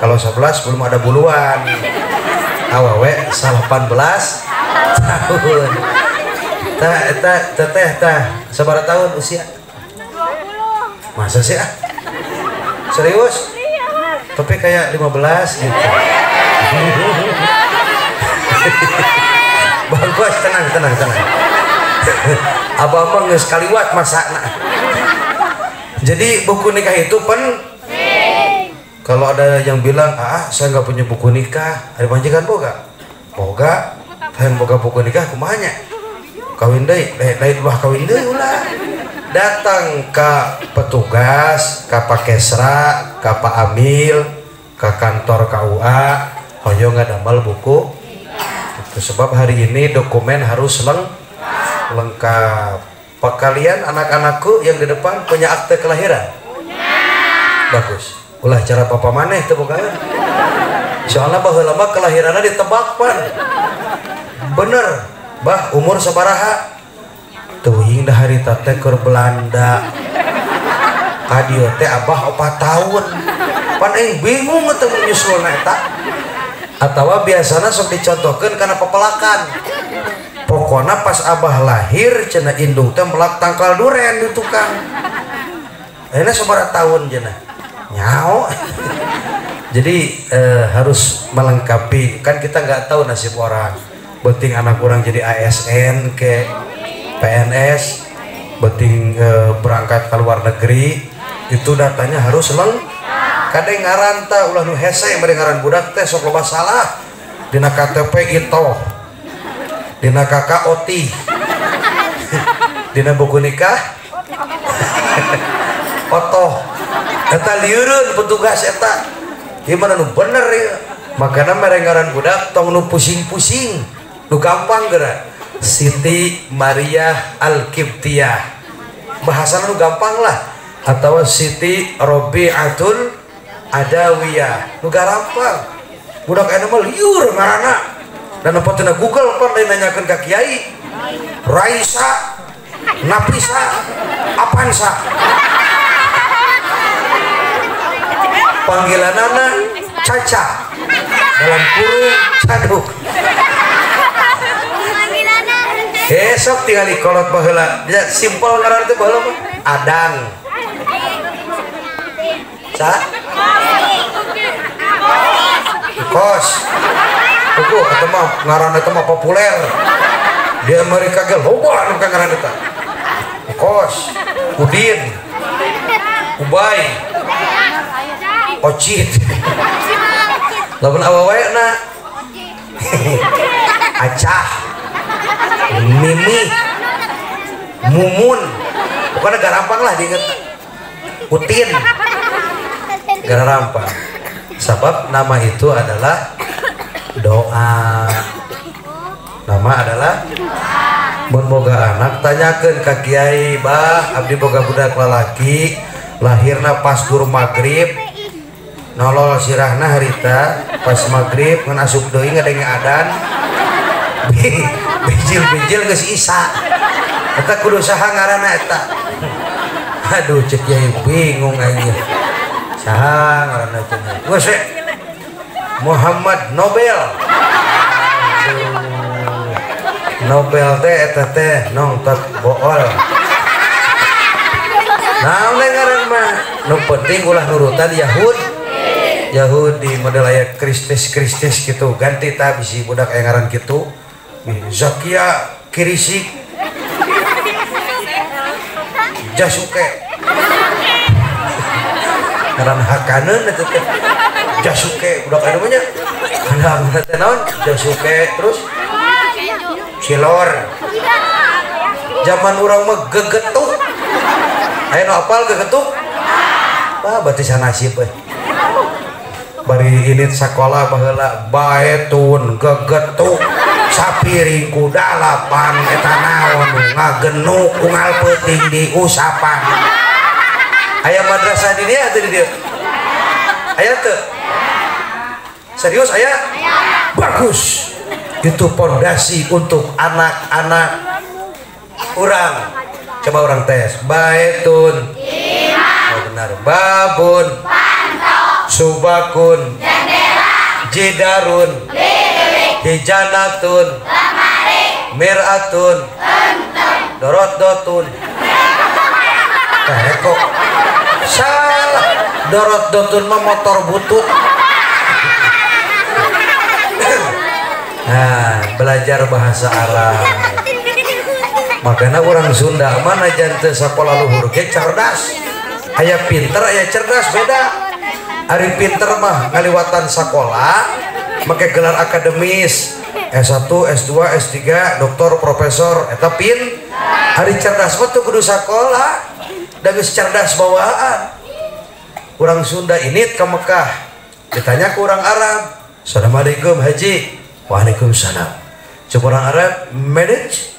Kalau 11 belum ada buluan. Aww 18 tahun. Teteh tah sabaraha tahun usia? 20. Masa sih ah? Serius? Tapi kayak 15 gitu. Bagus, tenang tenang tenang. Abah mah geus kaliwat masakna. Jadi buku nikah itu penting. Kalau ada yang bilang, ah saya nggak punya buku nikah, ada majikan boga? Boga, yang boga buku nikah kumanya? Kawin deui, lain ulah kawin deui ulah. Datang ke petugas, ke Pak Kesra, ke Pak Amil, ke kantor KUA, hoyong ngadamel buku. Itu sebab hari ini dokumen harus lengkap. Pak kalian anak-anakku yang di depan punya akte kelahiran? Punya. Bagus. Ulah cara papa maneh teu bogaan. Soalnya baheula mah kelahiranna ditebak pan. Bener. Bah umur sabaraha? Teuing dah harita teh keur Belanda. Ka dieu teh abah 4 tahun. Pan aing bingung teu nyusulna eta. Atawa biasana sok dicontohkeun kana pepelakan. Pokona pas abah lahir cenah indung teh melak tangkal duren di tukang. Ayeuna sabaraha tahun cenah? Nyao. Jadi harus melengkapi. Kan kita nggak tahu nasib orang. Penting anak orang jadi ASN ke PNS, penting berangkat ke luar negeri, itu datanya harus lengkap. Kadang ngaran ta ulah nu hese bari ngaran budak teh sok loba salah. Dina KTP itu, dina KK oti, dina buku nikah otoh. Eta lieureun petugas eta. Gimana nu bener ya? Makana mere ngaran budak tong nu pusing-pusing, nu gampang geura. Siti Maria Al-Qibtiyah. Bahasana nu gampang lah. Atau Siti Robiatul Adawiyah. Nu garampang. Budak aya mah liur ngaranna. Dan apa tina Google pan lain nanyakeun ka kiai. Raisa, Nafisa, Apansa. Panggilanana Caca. Dalam kurung caduk. Besok tinggal kolot baheula. Ya simpel ngaran teh baheula mah. Adang. Sa? Kos. Tuh eta mah ngaran eta mah populer. Di Amerika ge loba anu ngaran eta. Kos, Udin, Ubay, Ocit. Lamun awawena Acah, Mimi, Mumun, pokoknya garampang lah diinget. Utin, garampang. Sebab nama itu adalah doa. Nama adalah mun boga anak tanyakeun ka kiai, bah abdi boga budak lalaki lahirna pas dur maghrib, nolol sirahna harita pas maghrib ngan asup deui ngadenge adan. Bijil-bijil geus isa. Eta kudu saha ngaranna eta? Aduh cek kiai bingung aing. Saha ngaranna teh? Geus we. Muhammad Nobel. Aduh. Nobel teh eta teh nongtot bool. Naon we ngaran mah? Nu penting ulah nurutan Yahud. Yahudi model aya Kristus-Kristus gitu. Ganti tah bisi budak aya ngaran kitu. Zakia Kirisik Jasuke. Ngaran hakaneun eta teh. Jasuke budak aya mah nya. Ngaran teh naon? Jasuke terus Cilor. Zaman urang mah gegetuk. Aya nu apal gegetuk? Wah, berarti sanasib euy. Bari ini sekolah baheula baetun gegetuk sapiring ku dalapan eta naon ngagenuk unggal peuting diusapan. Aya madrasah di dieu teu di dieu? Aya teu? Serius aya? Bagus. Itu pondasi untuk anak-anak urang. Coba orang tes. Baetun. Oh benar. Babun. Subakun, jendela, jidarun, lirik, hijanatun, lemari, miratun, dorot dotun. Kok salah. Dorot dotun mah motor butut. Nah, belajar bahasa Arab. Makanya orang Sunda mana jantan sekolah luhur ge cerdas. Aya pinter, aya cerdas beda. Ari pinter mah ngaliwatan sekolah make gelar akademis S1, S2, S3, doktor, profesor eta pin. Ari cerdas mah teu kudu sakola, da geus cerdas bawaan. Urang Sunda ini ke Mekah ditanya ke orang Arab, "Assalamualaikum Haji." "Waalaikumsalam." Cek orang Arab, "Manage?"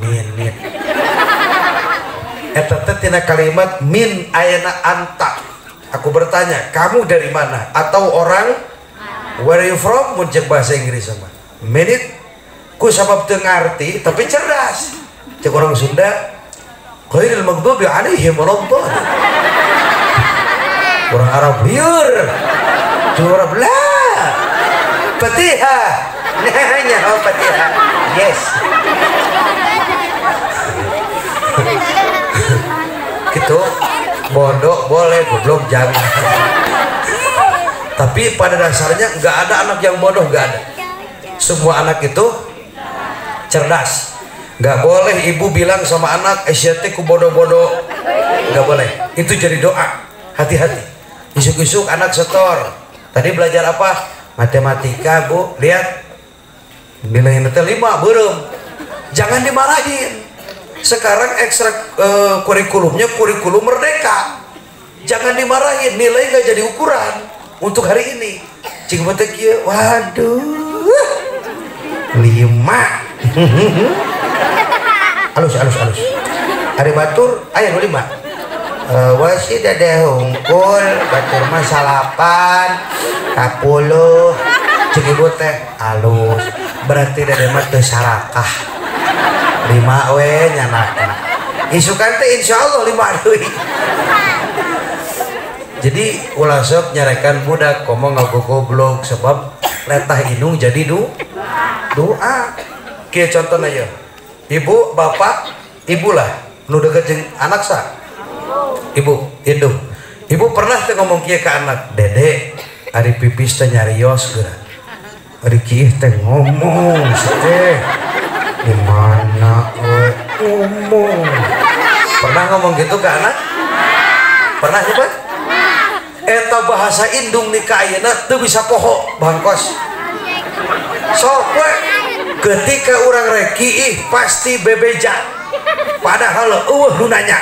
Minit. Eta teh tina kalimat min ayana anta. Aku bertanya, kamu dari mana? Atau orang, where are you from? Mun cek bahasa Inggris sama. Minit, ku sabab teu ngarti tapi cerdas. Cek orang Sunda, ghairil maghdubi alaihim waladdallin. Orang Arab liur. Cek orang la. Fatihah. Nanya oh Fatihah. Yes. Gitu. Bodoh boleh, goblok jangan. Tapi pada dasarnya nggak ada anak yang bodoh, nggak ada. Semua anak itu cerdas. Nggak boleh ibu bilang sama anak, "Sia teh ku bodoh-bodoh." Nggak boleh. Itu jadi doa. Hati-hati. Isuk-isuk anak setor. Tadi belajar apa? Matematika, Bu. Lihat. Nilainya teh 5, beureum. Jangan dimarahin. Sekarang ekstra kurikulumnya kurikulum merdeka. Jangan dimarahin, nilai nggak jadi ukuran untuk hari ini. Cing betek kieu, waduh. 5. Alus alus alus. Ari batur aya nu 5. Wasi dede hungkul batur mah 8 10 cek ibu teh alus berarti dede mah teu sarakah 5 we nyanakna isukan teh insyaallah 5 deui. Jadi ulah sok nyarekan budak komo ngagogoblok sebab letah indung jadi doa. Kieu contohna ye ibu bapak ibulah nu deket jeung anak sa ibu indung ibu pernah teh ngomong kieu ka anak dede ari pipis teh nyarios geura ari kieu teh ngomong teh di mana we ngomong pernah ngomong gitu ke anak pernah coba eta bahasa indung nih ka ayeuna teu bisa poho bangkos sok we ketika urang rek kiih pasti bebeja padahal eueuh nu nanya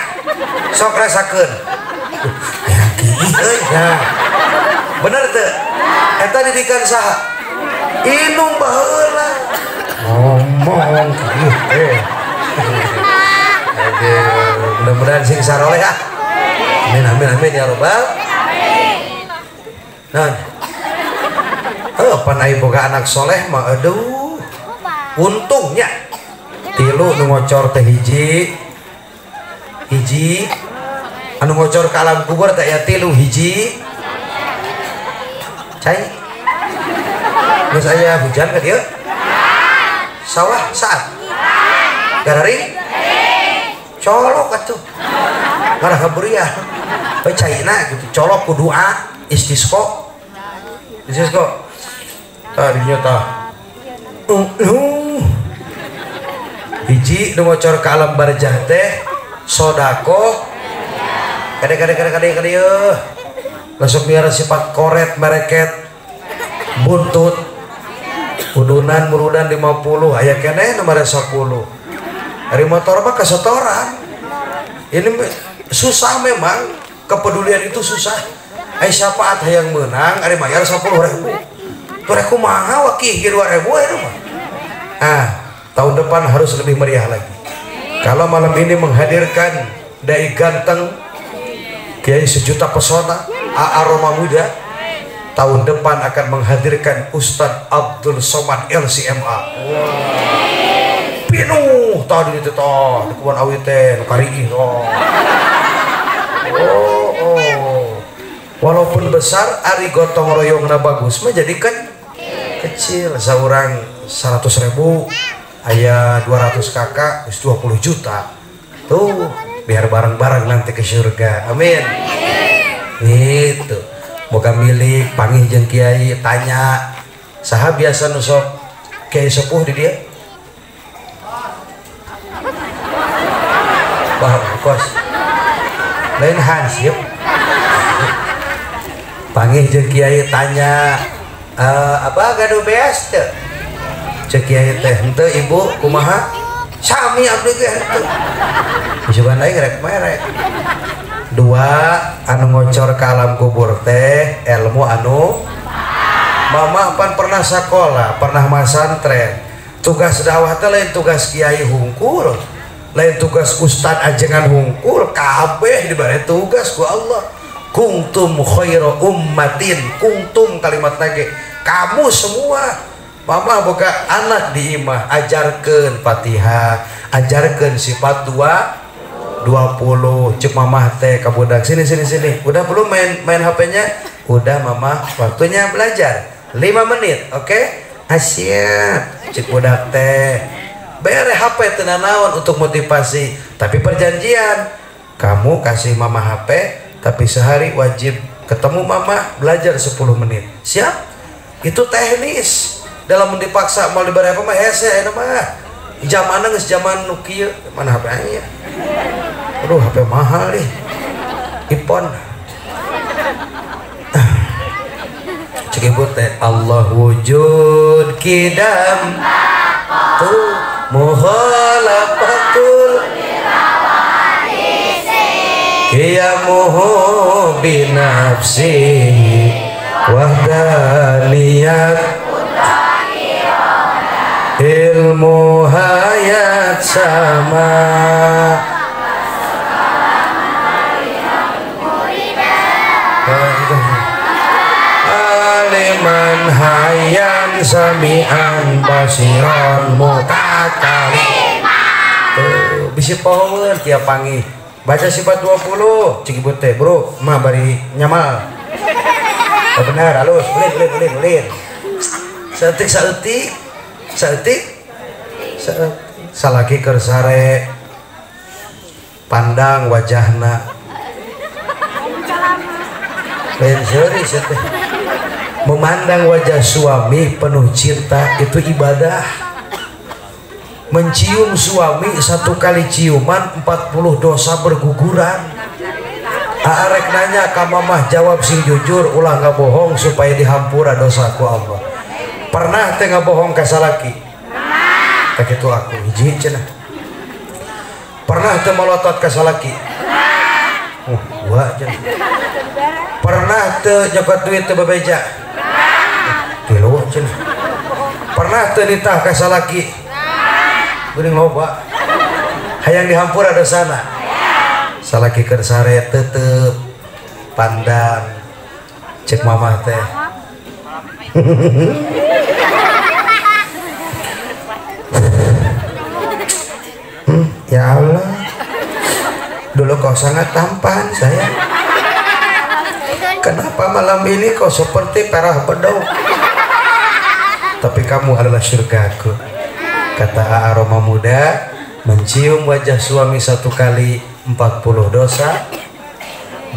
sok rasakeun hayang kiih euy nah bener teu eta didikan saha indung baheula ngomong kiih teh. Aduh, mudah-mudahan sing saroleh ah. Amin amin amin ya robbal alamin. Nah, pan aya boga anak soleh mah aduh untungnya tilu nu ngocor teh hiji hiji anu ngocor ka alam kubur teh aya tilu hiji cai geus aya hujan ka dieu sawah saat gararing colok atuh ngarah kaburiah we caina gitu colok ku doa istisqo istisqo tadinya tah hiji nu ngocor ka alam barzah teh sedekah kade kade kade kade kade yeuh langsung miara sifat koret mereket buntut udunan murudan 50 aya keneh nomor 10 dari motor mah kesetoran ini susah memang kepedulian itu susah ai syafaat hayang meunang ari bayar 10.000 tuh kumaha wakih ge 2.000 eta mah. Ah, tahun depan harus lebih meriah lagi. Kalau malam ini menghadirkan dai ganteng Kiai sejuta pesona Aroma muda, tahun depan akan menghadirkan Ustadz Abdul Somad LCMA. Wow. Pinuh tadi itu toh di kebun awi teh nu kariih toh. Oh, oh. Walaupun besar ari gotong royongna bagus mah jadi kan kecil seorang 100.000 aya 200 kakak 20 juta tuh biar bareng-bareng nanti ke surga amin. Itu boga milik panggih jeung kiai tanya saha biasa nu sok kiai sepuh di dia bah kos lain hansip panggih jeung kiai tanya apa gaduh beas teu cek kiai teh henteu ibu kumaha sami abdi ge henteu coba aing rek merek dua anu ngocor ka alam kubur teh ilmu anu mama pan pernah sekolah pernah masantren tugas dakwah teh lain tugas kiai hungkul lain tugas ustad ajengan hungkul kabeh dibere tugas ku Allah kuntum khaira ummatin kuntum kalimat lagi kamu semua mama boga anak di imah ajarkeun Fatihah ajarkeun sifat 2 20 cek mamah teh ka budak sini sini sini udah belum main HP-nya udah mama waktunya belajar 5 menit oke okay? Asyik cek budak teh bere HP teu nanaon untuk motivasi tapi perjanjian kamu kasih mama HP tapi sehari wajib ketemu mama belajar 10 menit siap itu teknis dalam dipaksa mau diberi apa mah hese eta mah zamanna geus zaman nu kieu mana HP nya aduh HP mahal nih iPhone cek ibu teh Allah wujud kidam tuh mukhalafatul qiyamuhu binafsihi wahdaniyat ilmu hayat sama hayyan samian basiran mutakallim. Tuh bisi pohoeun tiap panggih. Baca sifat 20 cik ibu teh bro mah bari nyamal. Oh, benar halus ulin ulin ulin ulin. Saeutik saeutik saeutik saeutik salaki keur sare pandang wajahna. Lain seuri teh. Memandang wajah suami penuh cinta itu ibadah. Mencium suami satu kali ciuman 40 dosa berguguran. Arek nanya ka mamah jawab sing jujur ulah nggak bohong supaya dihampura dosaku Allah. Pernah teh ngabohong ka salaki? Pernah. Tak itu aku hiji cenah. Pernah teh molotot ka salaki? Pernah. Dua cenah. Pernah teh nyokot duit teh bebeja? Pernah. Tilu cenah. Pernah teh nitah ka salaki? Geuning loba. Hayang dihampura dosana. Salaki keur sare tetep pandang cek mamah teh. Ya Allah, dulu kau sangat tampan sayang. Kenapa malam ini kau seperti perah bedog? Tapi kamu adalah surgaku. Kata aroma muda, mencium wajah suami satu kali 40 dosa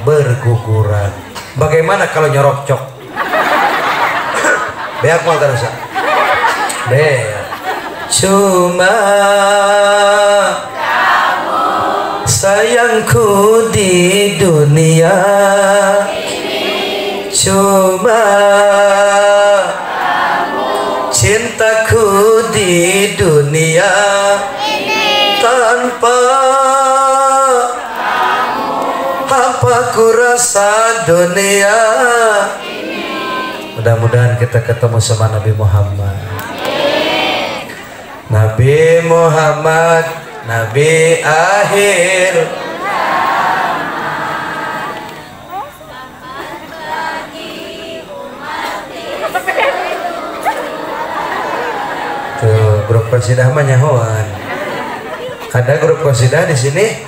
berguguran. Bagaimana kalau nyorok cok? Beak mau terus. Beak. Cuma kamu sayangku di dunia ini. Cuma kamu cintaku di dunia ini. Tanpa kamu apa ku rasa dunia ini. Mudah-mudahan kita ketemu sama Nabi Muhammad. Nabi Muhammad, Nabi akhir. Tuh, grup qasidah mah nyahoan. Ada grup qasidah di sini?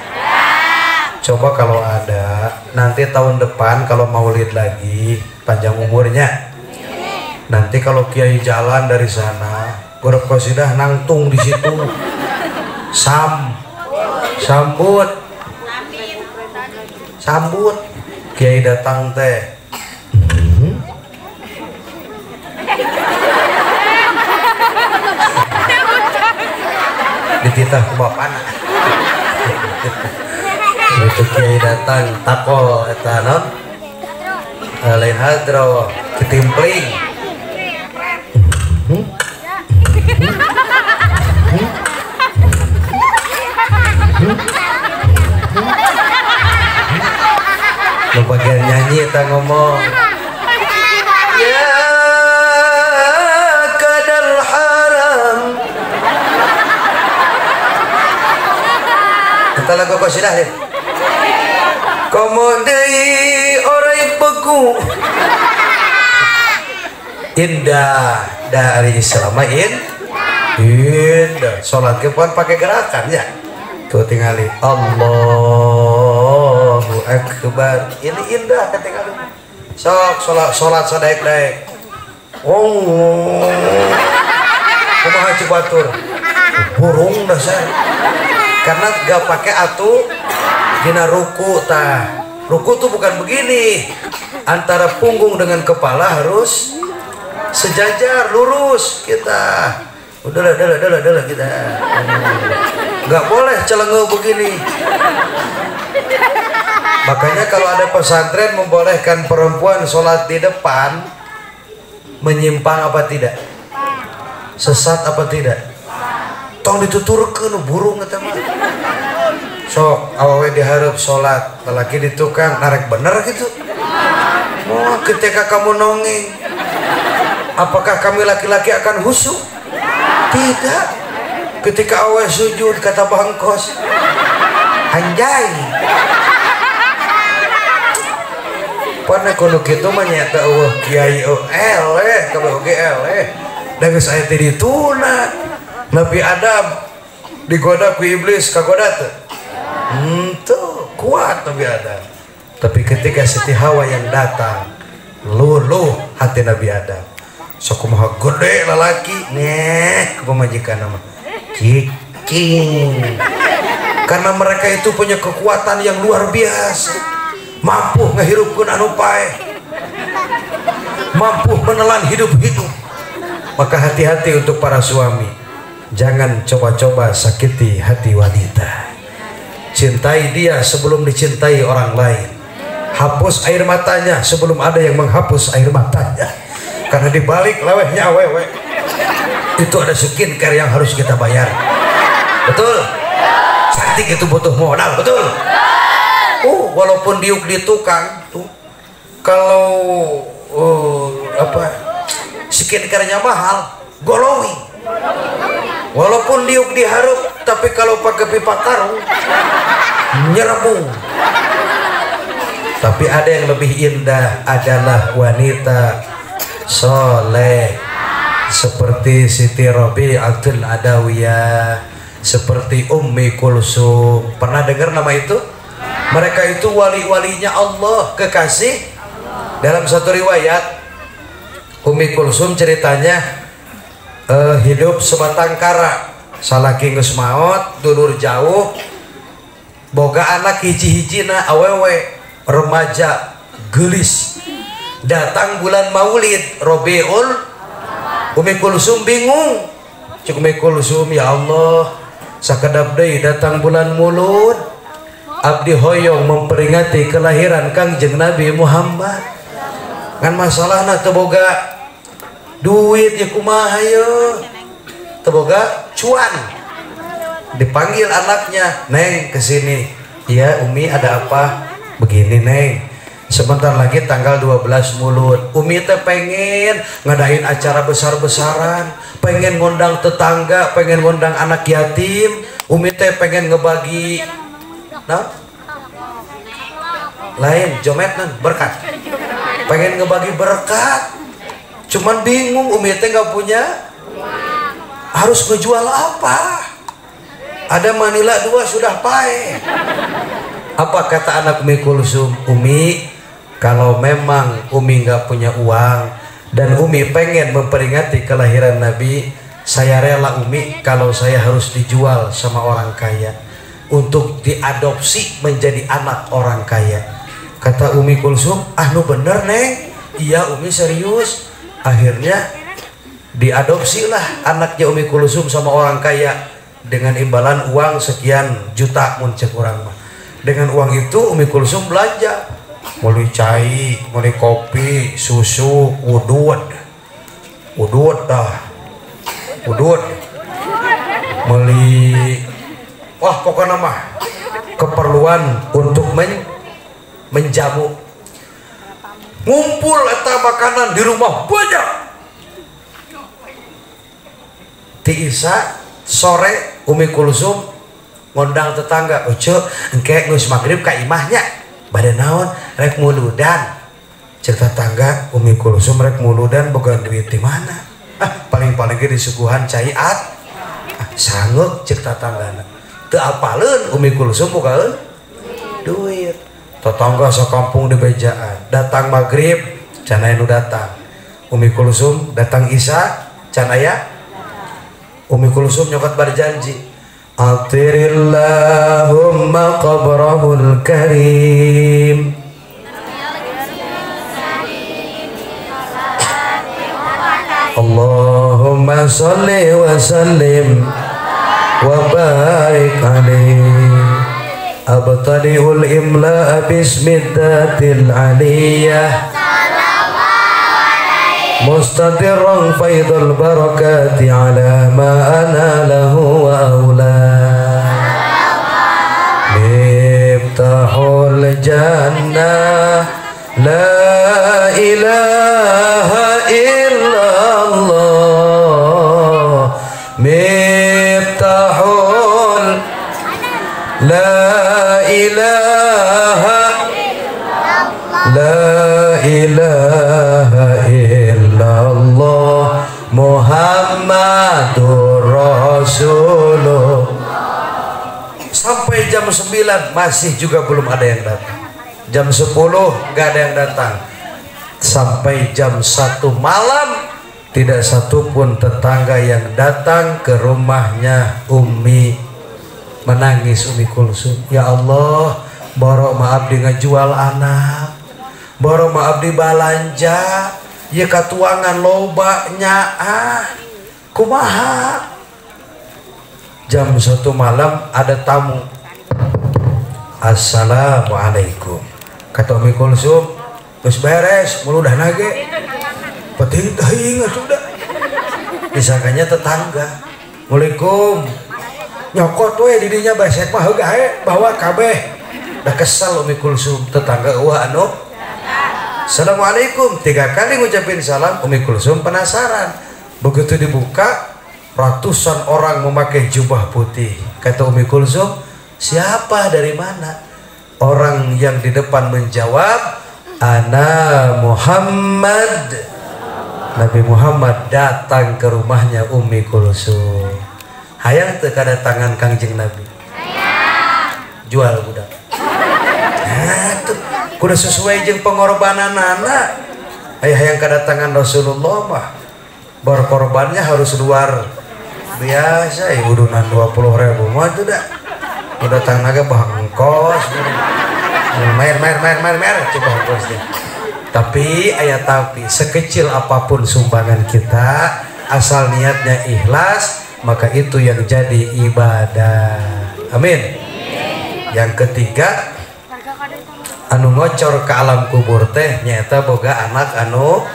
Coba kalau ada, nanti tahun depan kalau maulid lagi, panjang umurnya. Nanti kalau kiai jalan dari sana, grup qasidah nangtung di situ. Sambut. Sambut. Kiai datang teh. Dititah ku bapana. Itu kiai datang takol eta naon? Lain hadro, ketimpling. Lu bagian nyanyi tak ngomong. Ya kadal haram. Kita lagu qasidah deh. Komo deui orai beku. Indah dari selamain. Indah. Salat ke pun pakai gerakan ya. Tuh tingali Allahu Akbar. Ini indah ketinggalan. Sok salat salat sadaek-daek. Oh. Kumaha cik batur? Burung dasar. Karena gak pakai atu dina ruku tah. Ruku tuh bukan begini. Antara punggung dengan kepala harus sejajar, lurus kita. Udahlah, udahlah kita. Nggak boleh celenge begini. Makanya kalau ada pesantren membolehkan perempuan sholat di depan, menyimpang apa tidak? Sesat apa tidak? Tong dituturkeun burung eta mah. Sok awewe dihareup sholat, lelaki di tukang narek bener gitu. Oh, ketika kamu nongeng, apakah kami laki-laki akan khusyuk? Tidak. Ketika awe sujud kata bangkos, anjay. Pana kudu kitu mah nyaeta eueuh kiai eleh kabeh oge eleh. Da geus aya ti dituna. Nabi Adam digoda ku iblis kagoda teu? Henteu, kuat Nabi Adam. Tapi ketika Siti Hawa yang datang, luluh hati Nabi Adam. Sok kumaha gede lalaki neh ku pamajikan mah. Cicing. Karena mereka itu punya kekuatan yang luar biasa. Mampu ngehirupkeun anu paeh, mampu menelan hidup-hidup. Maka hati-hati untuk para suami, jangan coba-coba sakiti hati wanita. Cintai dia sebelum dicintai orang lain. Hapus air matanya sebelum ada yang menghapus air matanya. Karena dibalik lewehnya awewe itu ada skincare yang harus kita bayar. Betul? Cantik itu butuh modal, betul? Oh, walaupun diuk di tukang tuh, kalau apa skincare-nya mahal, glowing. Walaupun diuk diharup, tapi kalau pakai pipa karung nyerebung. Tapi ada yang lebih indah adalah wanita soleh seperti Siti Rabi'atul Adawiyah, seperti Ummi Kulsum. Pernah dengar nama itu? Mereka itu wali-walinya Allah, kekasih. Dalam satu riwayat Ummi Kulsum ceritanya hidup sebatang kara, salaki geus maot, dulur jauh, boga anak hiji-hijina awewe remaja gelis. Datang bulan Maulid Rabiul, Ummi Kulsum bingung. Cuk Ummi Kulsum, ya Allah, sakedap deui datang bulan Mulud, abdi hoyong memperingati kelahiran Kangjeng Nabi Muhammad. Kan masalahna teu boga duit ya kumaha ye, teu boga cuan. Dipanggil anaknya, "Neng, kesini." "Iya, Umi, ada apa?" "Begini, Neng, sebentar lagi tanggal 12 Mulud. Umi teh pengen ngadain acara besar-besaran, pengen ngundang tetangga, pengen ngundang anak yatim. Umi teh pengen ngebagi nah, lain jometnan berkat, pengen ngebagi berkat. Cuman bingung, Umi teh nggak punya, harus ngejual apa? Ada Manila 2 sudah pae." Apa kata anak Umi Kulsum? "Umi, kalau memang Umi nggak punya uang dan Umi pengen memperingati kelahiran Nabi, saya rela Umi kalau saya harus dijual sama orang kaya untuk diadopsi menjadi anak orang kaya." Kata Umi Kulsum, "Ah, nu bener, Neng." "Iya, Umi serius." Akhirnya diadopsilah anaknya Umi Kulsum sama orang kaya dengan imbalan uang sekian juta mun cek urang mah. Dengan uang itu Umi Kulsum belanja, beli cai, beli kopi, susu, udud, udud dah, udud, beli, wah pokoknya mah keperluan untuk menjamu. Ngumpul eta makanan di rumah banyak. Ti Isa sore Umi Kulsum ngundang tetangga, "Ucu, engke geus magrib ka imahnya." "Bade naon?" "Rek muludan." Cek tetangga, "Umi Kulsum rek muludan boga duit di mana?" "Ah, paling-paling ge disuguhan cai at." "Ah, sangeuk," cek tetanggana. Teu apaleun Umi Kulsum bogaeun duit. Tetangga sakampung di bejaan. Datang maghrib, can aya nu datang. Umi Kulsum datang Isya, can aya. Umi Kulsum nyokot berjanji, "Atirillahumma qabrahul karim." Allahumma salli wa sallim wa barik alaihi. Abtadi'ul imla'a bismiddatil aliyah mustatirran faidul barakati ala ma ana lahu wa aula. Miftahul jannah la ilaha illallah, miftahul la ilaha, la Muhammadur Rasulullah. Sampai jam 9 masih juga belum ada yang datang. Jam 10 gak ada yang datang. Sampai jam 1 malam tidak satu pun tetangga yang datang ke rumahnya Umi. Menangis Umi Kulsum, ya Allah, borok maaf di ngejual anak, borok maaf di balanja, ya katuangan loba nyaah, kumaha. Jam 1 malam ada tamu. Assalamualaikum. Kata Umi Kulsum, terus beres, meludah nage. Penting teuing atuh da. Disangkanya tetangga. Waalaikum. Nyokot we didinya besek mah heug ae bawa kabeh. Dah kesel Umi Kulsum, tetangga eueuh anu. Assalamualaikum. 3 kali ngucapin salam, Umi Kulsum penasaran. Begitu dibuka, ratusan orang memakai jubah putih. Kata Umi Kulsum, siapa, dari mana? Orang yang di depan menjawab, ana Muhammad. Nabi Muhammad datang ke rumahnya Umi Kulsum. Hayang teu kadatangan Kangjeng Nabi? Hayang. Jual budak. Nah, tuh kudu sesuai jeung pengorbanan anak. Hayang kadatangan Rasulullah mah berkorbannya harus luar biasa. Ya udunan 20.000 mah tuh dah. Udah datang naga bangkos. Mer mer mer mer mer coba bangkos deh. Tapi ayat tapi sekecil apapun sumbangan kita asal niatnya ikhlas, maka itu yang jadi ibadah. Amin. Yang ketiga, anu ngocor ke alam kubur teh nyaeta boga anak anu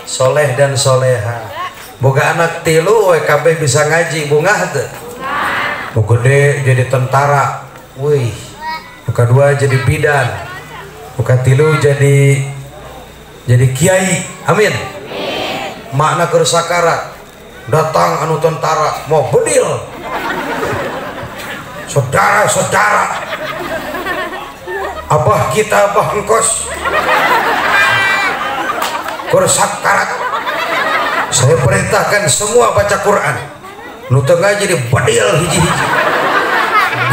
soleh dan soleha. Boga anak 3 we kabeh bisa ngaji, bungah teu? Nu gede jadi tentara, wih. Nu kadua jadi bidan, nu katilu jadi kiai. Amin. Makna keur sakarat datang anu tentara mau bedil. Saudara-saudara, abah kita abah engkos keur sakarat, saya perintahkan semua baca Quran. Nu teu ngaji jadi bedil hiji-hiji.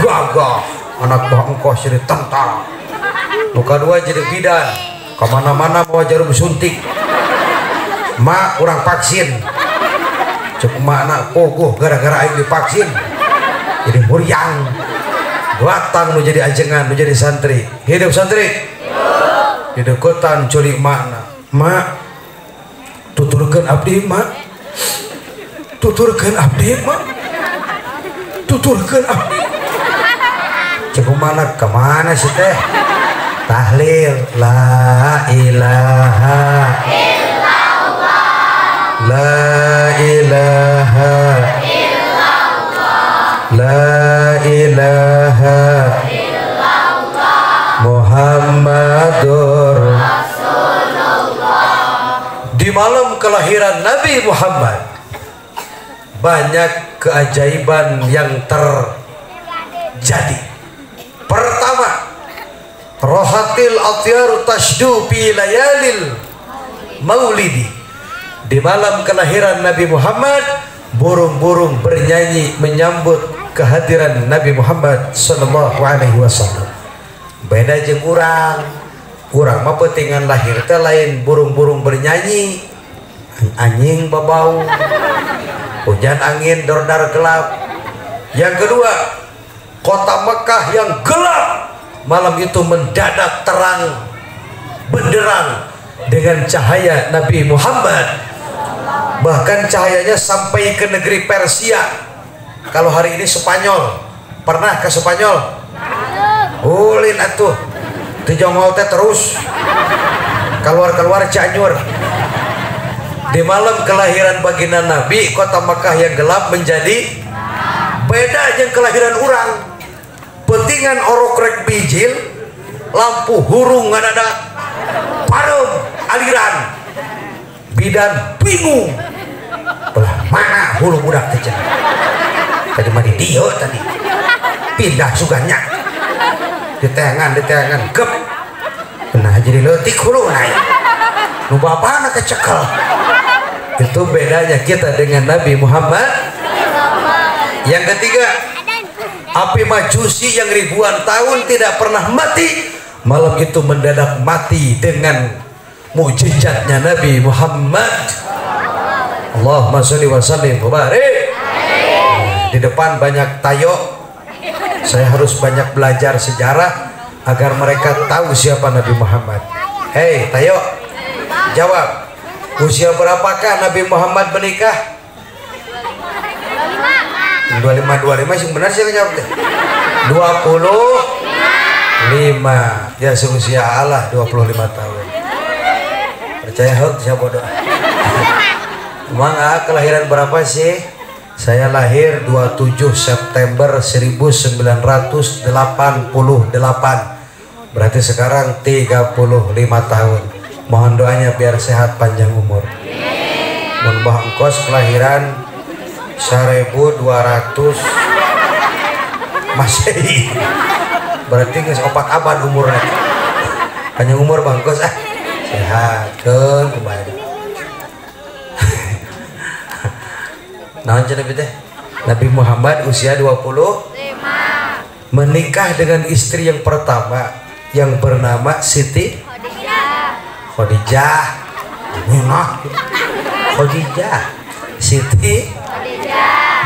Gagah anak bah engkos jadi tentara. Nu kadua jadi bidan, kemana-mana bawa jarum suntik. Mak kurang vaksin, cek mak pogoh gara-gara aing divaksin jadi muriang. Datang nu jadi ajengan, nu jadi santri. Hidup santri. Di deketan culik makna. Mak, tuturkeun abdi mak, tuturkeun abdi mak, tuturkeun abdi. Cek mana kemana sih teh? Tahlil la ilaha illallah, la ilaha illallah, la ilaha illallah, Muhammadur Rasulullah. Di malam kelahiran Nabi Muhammad banyak keajaiban yang terjadi. Pertama, rohatil atyaru tashdu fi layalil maulidi. Di malam kelahiran Nabi Muhammad, burung-burung bernyanyi menyambut kehadiran Nabi Muhammad sallallahu alaihi wasallam. Beda jeung urang. Urang mah peutingan lahir teh lain burung-burung bernyanyi, anjing babau, hujan angin dordar gelap. Yang kedua, kota Mekah yang gelap malam itu mendadak terang benderang dengan cahaya Nabi Muhammad. Bahkan cahayanya sampai ke negeri Persia. Kalau hari ini Spanyol. Pernah ke Spanyol? Ulin atuh. Dijongol teh terus. Keluar-keluar Cianjur. Di malam kelahiran baginda Nabi, kota Mekah yang gelap menjadi beda jeung kelahiran urang. Pentingan orok rek bijil, lampu hurung ngadadak, pareum aliran. Bidan bingung, belah mana hulu budak teh cenah. Tadi mah di dieu tadi, pindah suganya, diteangan gep, nah jadi leutik hulu naik. Nu bapana kecekel, Itu bedanya kita dengan Nabi Muhammad. Yang ketiga, api Majusi yang ribuan tahun tidak pernah mati, malam itu mendadak mati dengan mukjizatnya Nabi Muhammad. Allahumma sholli wa sallim wa barik. Di depan banyak tayo, saya harus banyak belajar sejarah agar mereka tahu siapa Nabi Muhammad. Hei tayo, jawab, usia berapakah Nabi Muhammad menikah? 25, 25 sih benar sih jawab deh. 25. Ya seusia Allah 25 tahun. Percaya hok siapa bodoh. Emang kelahiran berapa sih? Saya lahir 27 September 1988. Berarti sekarang 35 tahun. Mohon doanya biar sehat panjang umur. Mun bah engkos kelahiran 1200 Masehi. Berarti geus 4 abad umurnya. Panjang umur bangkos ah. Sehat keun kumaha. Naon cenah teh? Nabi Muhammad usia 25 menikah dengan istri yang pertama yang bernama Siti Khadijah. Khadijah. Khadijah. Siti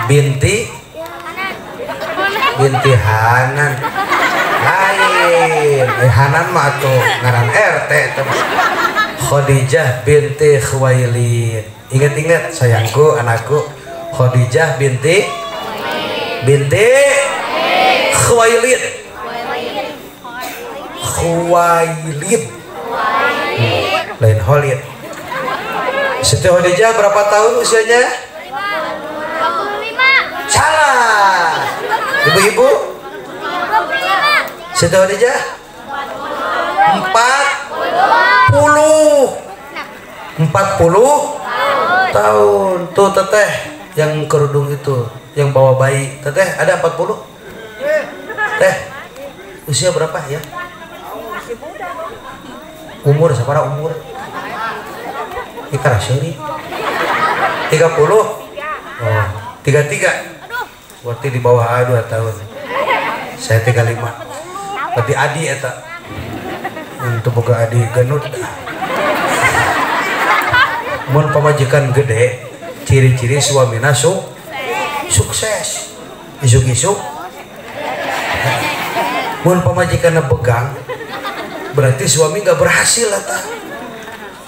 binti Hanan. Lain, Hanan mah atuh ngaran RT teh. Khadijah binti Khuwailid. Ingat-ingat sayangku, anakku, Khadijah binti Khuwailid. Khuwailid. Lain Khalid. Siti Khadijah berapa tahun usianya? 25. Salah. Ibu-ibu? 25. Siti Khadijah? 40. 40 tahun. Tuh teteh yang kerudung itu, yang bawa bayi. Teteh ada 40? Teh, usia berapa ya? Umur, sabara umur? Ikara seri 30? Oh, 33. Berarti di bawah A 2 tahun. Saya 35. Berarti adi eta. Untuk boga adi genut. Mun pamajikan gede, ciri-ciri suamina sukses. Isuk-isuk. Mun pamajikanna begang, berarti suami nggak berhasil eta.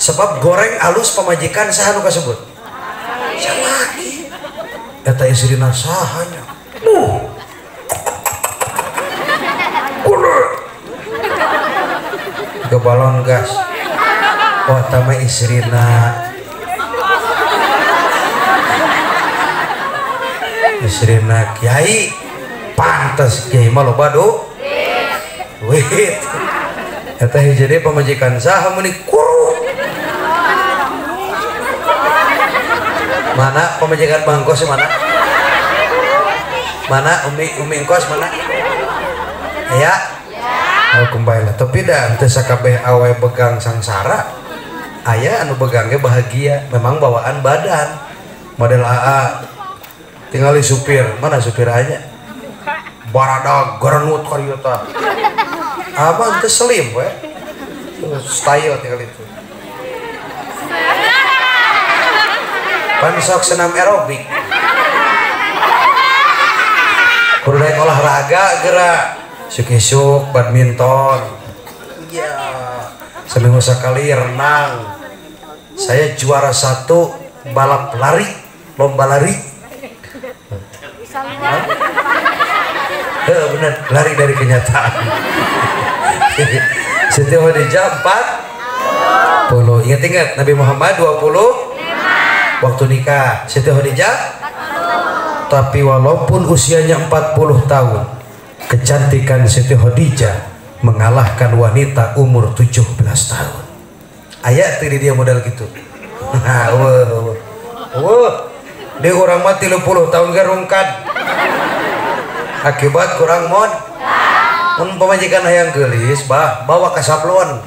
Sebab goreng alus pamajikan saha nu kasebut? Salaki. Eta istrina sahanya. Ke balon gas. Oh, tama istrina. Istrina kiai. Pantes kiai mah loba duit. Eta hiji deui pamajikan saha meuni kuru. Mana pamajikan bangkos mana? Mana umi engkos mana? Ya. Oh, kumbailah. Tapi dah teu sakabeh awe begang sangsara. Aya anu begangge bahagia, memang bawaan badan. Model AA tingali supir, mana supir aja? Barada gerenut karieu tah. Abang teu slim we. Style tinggal itu. Pan sok senam aerobik. Kudu daek olahraga gerak. Isuk-isuk badminton. Iya. Seminggu sekali renang. Saya juara 1 balap lari, lomba lari. Bener, lari dari kenyataan. Siti Khadijah 40. Ingat-ingat Nabi Muhammad 20 waktu nikah. Siti Khadijah 40. Tapi walaupun usianya 40 tahun, kecantikan Siti Khadijah mengalahkan wanita umur 17 tahun. Ayat tadi dia modal gitu. Nah, wah, dia orang mati 30 tahun gerungkan. Akibat kurang mod. Mun pamajikan hayang geulis, bah, bawa ke sablon.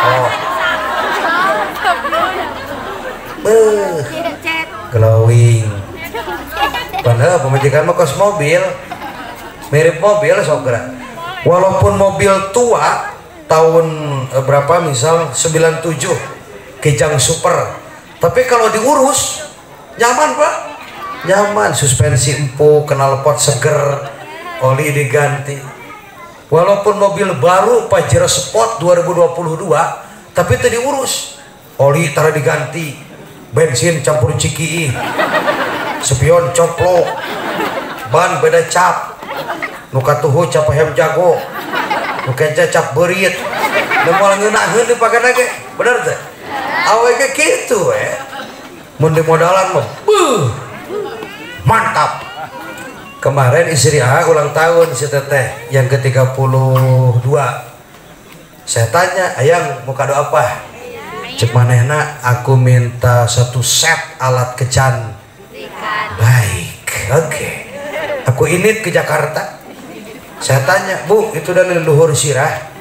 Oh. Beuh, glowing. Padahal pemajikan mah kos mobil, mirip mobil sok gerak. Walaupun mobil tua tahun berapa misal 97 Kijang Super, tapi kalau diurus nyaman pak, nyaman, suspensi empuk, knalpot seger, oli diganti. Walaupun mobil baru Pajero Sport 2022, tapi itu diurus, oli tara diganti, bensin campur ciki, spion coplok, ban beda cap, nu katuhu cap ayam jago, nu kenca cap beurit, nu moal ngeunaheun dipakena ge, bener teh? Awe ge kitu we. Mun dimodalan mah, beuh, mantap. Kemarin istri A ulang tahun si teteh yang ke-32. Saya tanya, "Ayang mau kado apa?" Cek manehna, aku minta satu set alat kecantikan. Baik, oke. Aku init ke Jakarta. Saya tanya, "Bu, itu dari leluhur sirah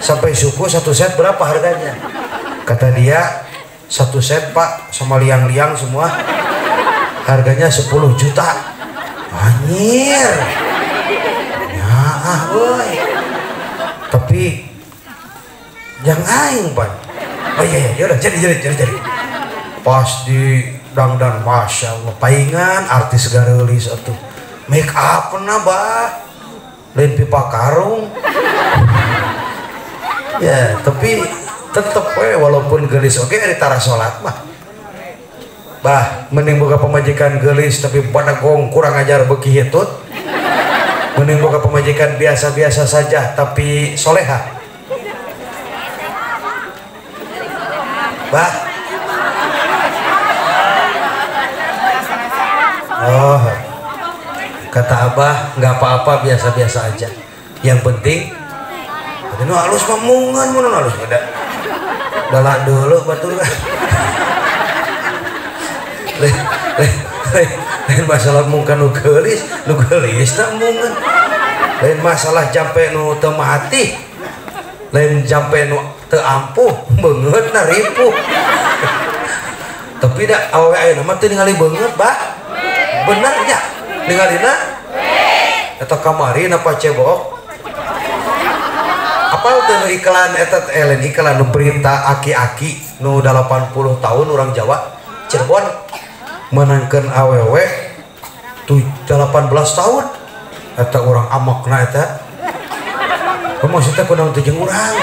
sampai suku satu set berapa harganya?" Kata dia, "Satu set pak, sama liang-liang semua harganya 10 juta. Anjir. Ya ah boy. Tapi yang aing pan. Oh iya iya, udah jadi. Pas di dangdan, masya Allah, paingan artis gareulis atuh. Make up na bah. Lain pipa karung. Ya, tapi tetep we walaupun geulis oge ari tara salat mah. Bah, mending boga pemajikan geulis tapi badagong kurang ajar beuki hitut. Mending boga pemajikan biasa-biasa saja tapi soleha. Bah. Oh. Kata Abah, nggak apa-apa biasa-biasa aja. Yang penting nu halus mah mungan mun halus beda. Dalak dulu batur kan. Lain masalah mungkin nu geulis tak mungan. Lain masalah jampe nu teu mati, lain jampe nu teu ampuh, beungeutna ripuh. Tapi da awewe ayeuna mah teu ningali beungeut, bah. Bener nya ningalina? Eta kamari na pacebok. Apal teu nu iklan eta lain iklan nu berita aki-aki nu 80 tahun orang Jawa Cirebon menangkan awewe 18 tahun eta orang amakna eta maksudnya kunaon teu jeung urang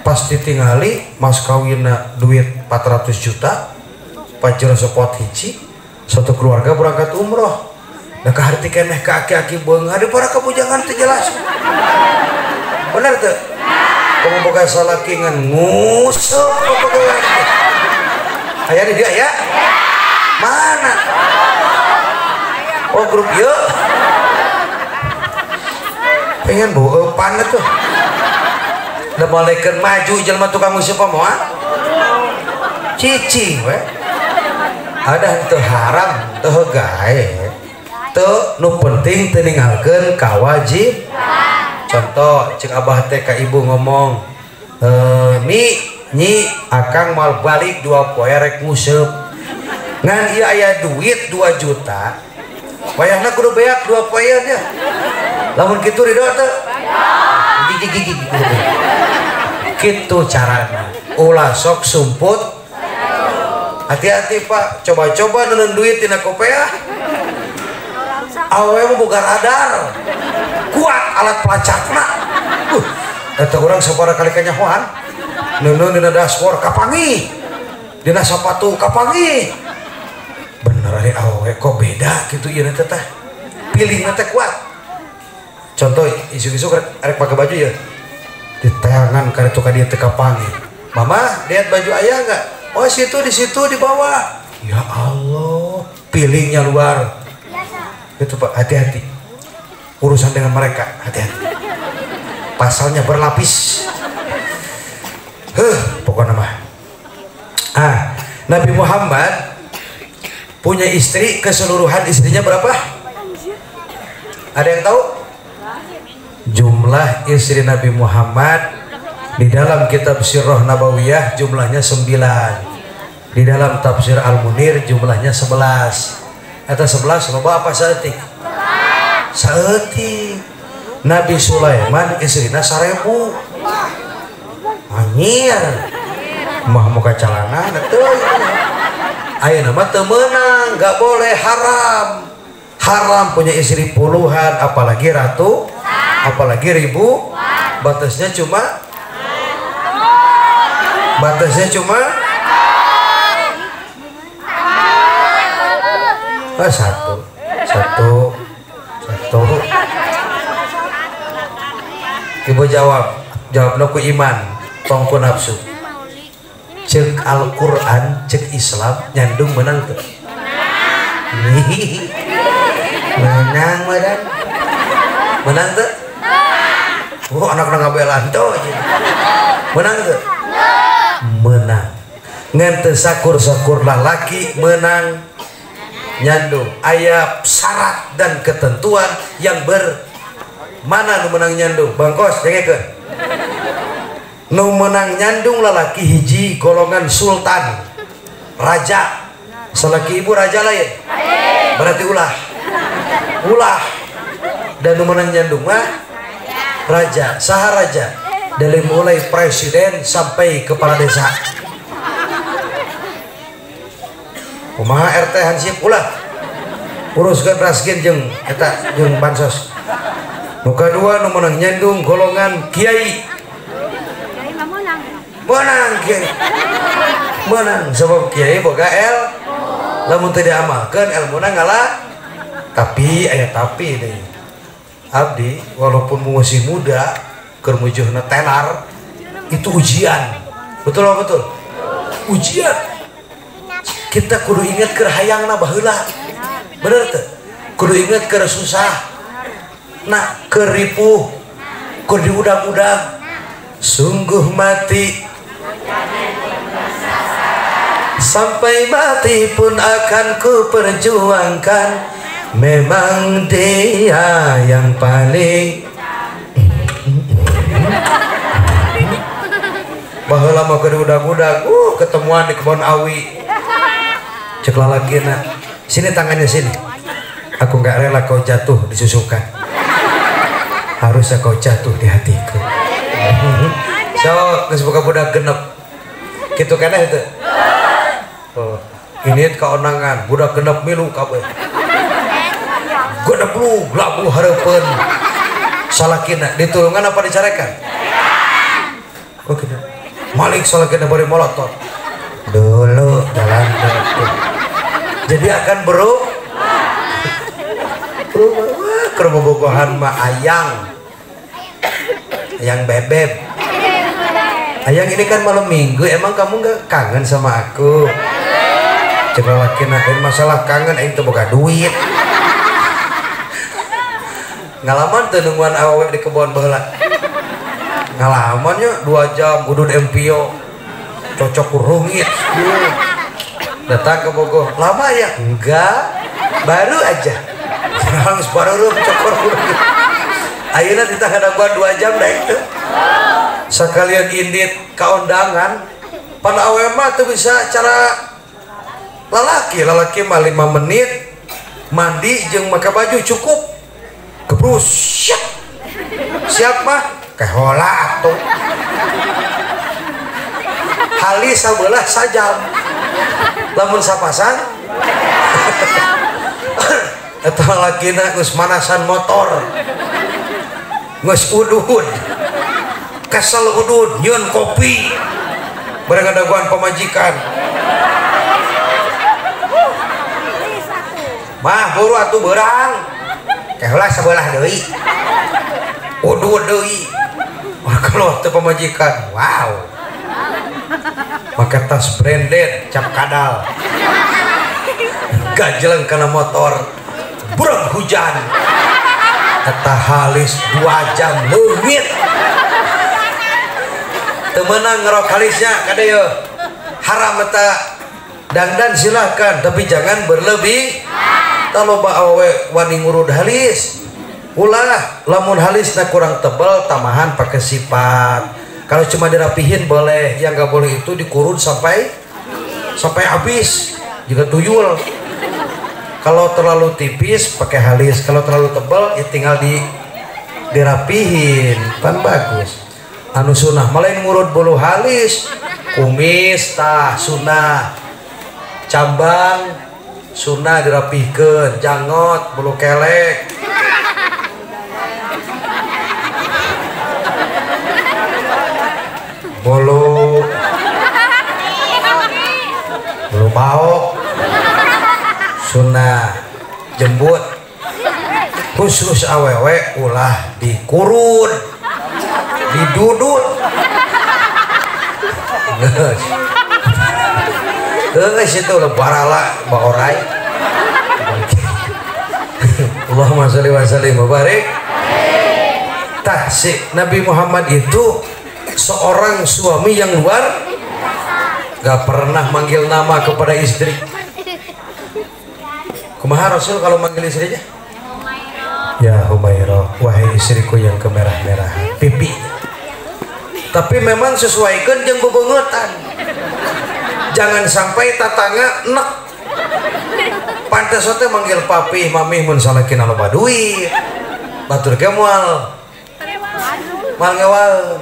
pasti tingali mas kawinna duit 400 juta Pajero Sport hiji satu keluarga berangkat umroh. Nah kaharti keneh ka aki-aki beunghar di para kebujangan teu jelas. Bener teu? Kamu boga salaki ngan nguseup pagawean. Aya di dia ya? Mana? Oh grup ieu. Pengen bawa eupan atuh. Da balekeun maju jelema tukang nguseup moal. Cicing we. Ada teu haram, teu gae. Teu nu penting teu ninggalkeun kawajib. Contoh cek abah teh ka ibu ngomong, "Mi, nyi akang mal balik 2 poe rek nguseup." Ngan ieu aya duit 2 juta. Wayahna kudu beak 2 poean ya. Lamun kitu ridho teu? Gigi. Kitu carana. Ulah sok sumput. Hati-hati pak, coba-coba neundeun duit tina kopea. Awewe mah boga radar. Kuat alat pelacakna. Eta urang sabaraha kali kanyahoan. Neundeun dina dashboard kapanggih. Dina sapatu kapanggih. Bener ari awewe kok beda kitu ieu teh tah. Pilihna teh kuat. Contoh isuk-isuk rek pake baju ya. Di tangan ka ditu ka dieu teh kapanggih. Mama, lihat baju ayah enggak? Oh situ, di situ, di bawah. Ya Allah, pilihnya luar. Itu pak, hati-hati. Urusan dengan mereka, hati-hati. Pasalnya berlapis. Pokoknya mah. Ah, Nabi Muhammad punya istri, keseluruhan istrinya berapa? Ada yang tahu? Jumlah istri Nabi Muhammad di dalam kitab Sirah Nabawiyah jumlahnya 9. Di dalam tafsir Al-Munir jumlahnya 11. Eta 11 loba apa saeutik? Saeutik. Nabi Sulaiman istrina 1000. Anjir. Mah muka calana teu. Ayeuna mah teu meunang, enggak boleh, haram. Haram punya istri puluhan, apalagi ratu, apalagi ribu. Batasnya cuma satu. Ibu jawab, jawabna ku iman, tong ku nafsu. Cek Al-Quran, cek Islam, nyandung menang tuh. Menang medan, menang tuh. Oh, anak-anak ngabelan tuh. Menang tuh. Menang. Ngan teu sakur-sakur lalaki menang nyandung. Aya syarat dan ketentuan yang ber mana nu menang nyandung. Bangkos dengekeun. Nu menang nyandung lalaki hiji golongan sultan, raja. Salaki ibu raja lain. Berarti ulah. Ulah. Dan nu menang nyandung mah raja, saha raja. Dari mulai presiden sampai kepala desa. Kumaha RT hansip ulah. Uruskeun raskin jeung eta jeung bansos. Nu kadua nu menang nyandung golongan kiai. Menang kiai. Menang sebab kiai boga el. Lamun teu diamalkeun elmuna ngalah. Tapi aya tapi deui. Abdi walaupun masih muda keur mujuhna tenar itu ujian. Betul apa betul? Ujian. Kita kudu ingat keur hayangna baheula. Bener teu? Kudu ingat keur susah. Nah, keur ripuh, keur diudag-udag. Sungguh mati sampai mati pun akan ku perjuangkan. Memang dia yang paling. Baheula mah keur udag-udag, ketemuan di kebon awi. Cek lalakina, sini tangannya sini. Aku nggak rela kau jatuh disusukan. Harusnya kau jatuh di hatiku. So, geus boga budak genep. Kitu keneh teu? Oh, ini kaonangan, budak genep milu kabeh. Genep lu, labu hareupeun. Salakina ditulungan apa dicarekan? Oh gitu. Malik salakina bari molotot. Dulu jalan dulu. Jadi akan berubah. Keur bobogohan mah ayang. Ayang bebeb. Ayang ini kan malam minggu, emang kamu nggak kangen sama aku? Cek lalakina, masalah kangen aing teu boga duit. Ngalaman teu nungguan awewe di kebon baheula. Ngalamannya 2 jam udud MPO. Cocok rungit. Datang ke Bogor, lama ya? Enggak, baru aja. Harus baru cokor rungit. Ayeuna kita ngadaguan 2 jam dah itu. Sekalian indit kaondangan, pan awewe mah teu bisa cara lalaki, lalaki mah 5 menit mandi jeung make baju cukup. Kebrus, siap. Siap mah kehola atuh. Halis sabelah sajam. Lamun sapasang eta lalakina geus manasan motor. Geus udud. Kesel udud nyieun kopi. Bareng ngadaguan pamajikan. Mah buru atuh beurang. Kehola sebelah deui. Udud deui. Kalau teu pamajikan, wow. Make tas branded cap kadal. Gajeleng kana motor. Burang hujan. Eta halis 2 jam leungit. Teu meunang ngerok halisnya kade yeuh. Haram eta. Dangdan silahkan, tapi jangan berlebih. Tah loba awewe wani ngurud halis. Ulah, lamun halisna kurang tebal tambahan pakai sifat. Kalau cuma dirapihin boleh, yang nggak boleh itu dikurun sampai Sampai habis juga tuyul. Kalau terlalu tipis pakai halis, kalau terlalu tebal ya tinggal dirapihin, pan bagus. Anu sunah malah ngurut bulu halis, kumis tah sunah, cambang sunah dirapihkeun, janggot, bulu kelek. Bulu baok sunah, jembut khusus awewe ulah dikurun, didudut. Geus itu ulah barala baorai. Allahumma sholli wa sallim wa barik. Tah si Nabi Muhammad itu seorang suami yang luar gak pernah manggil nama kepada istri. Kumaha Rasul kalau manggil istrinya? Ya Humairah, wahai istriku yang kemerah-merahan pipi. Tapi memang sesuaikan jeung bebengetan. Jangan sampai tatangga enek. Pantes teh manggil papi, mami mun salakina loba duit. Batur ge moal. Moal ngewal.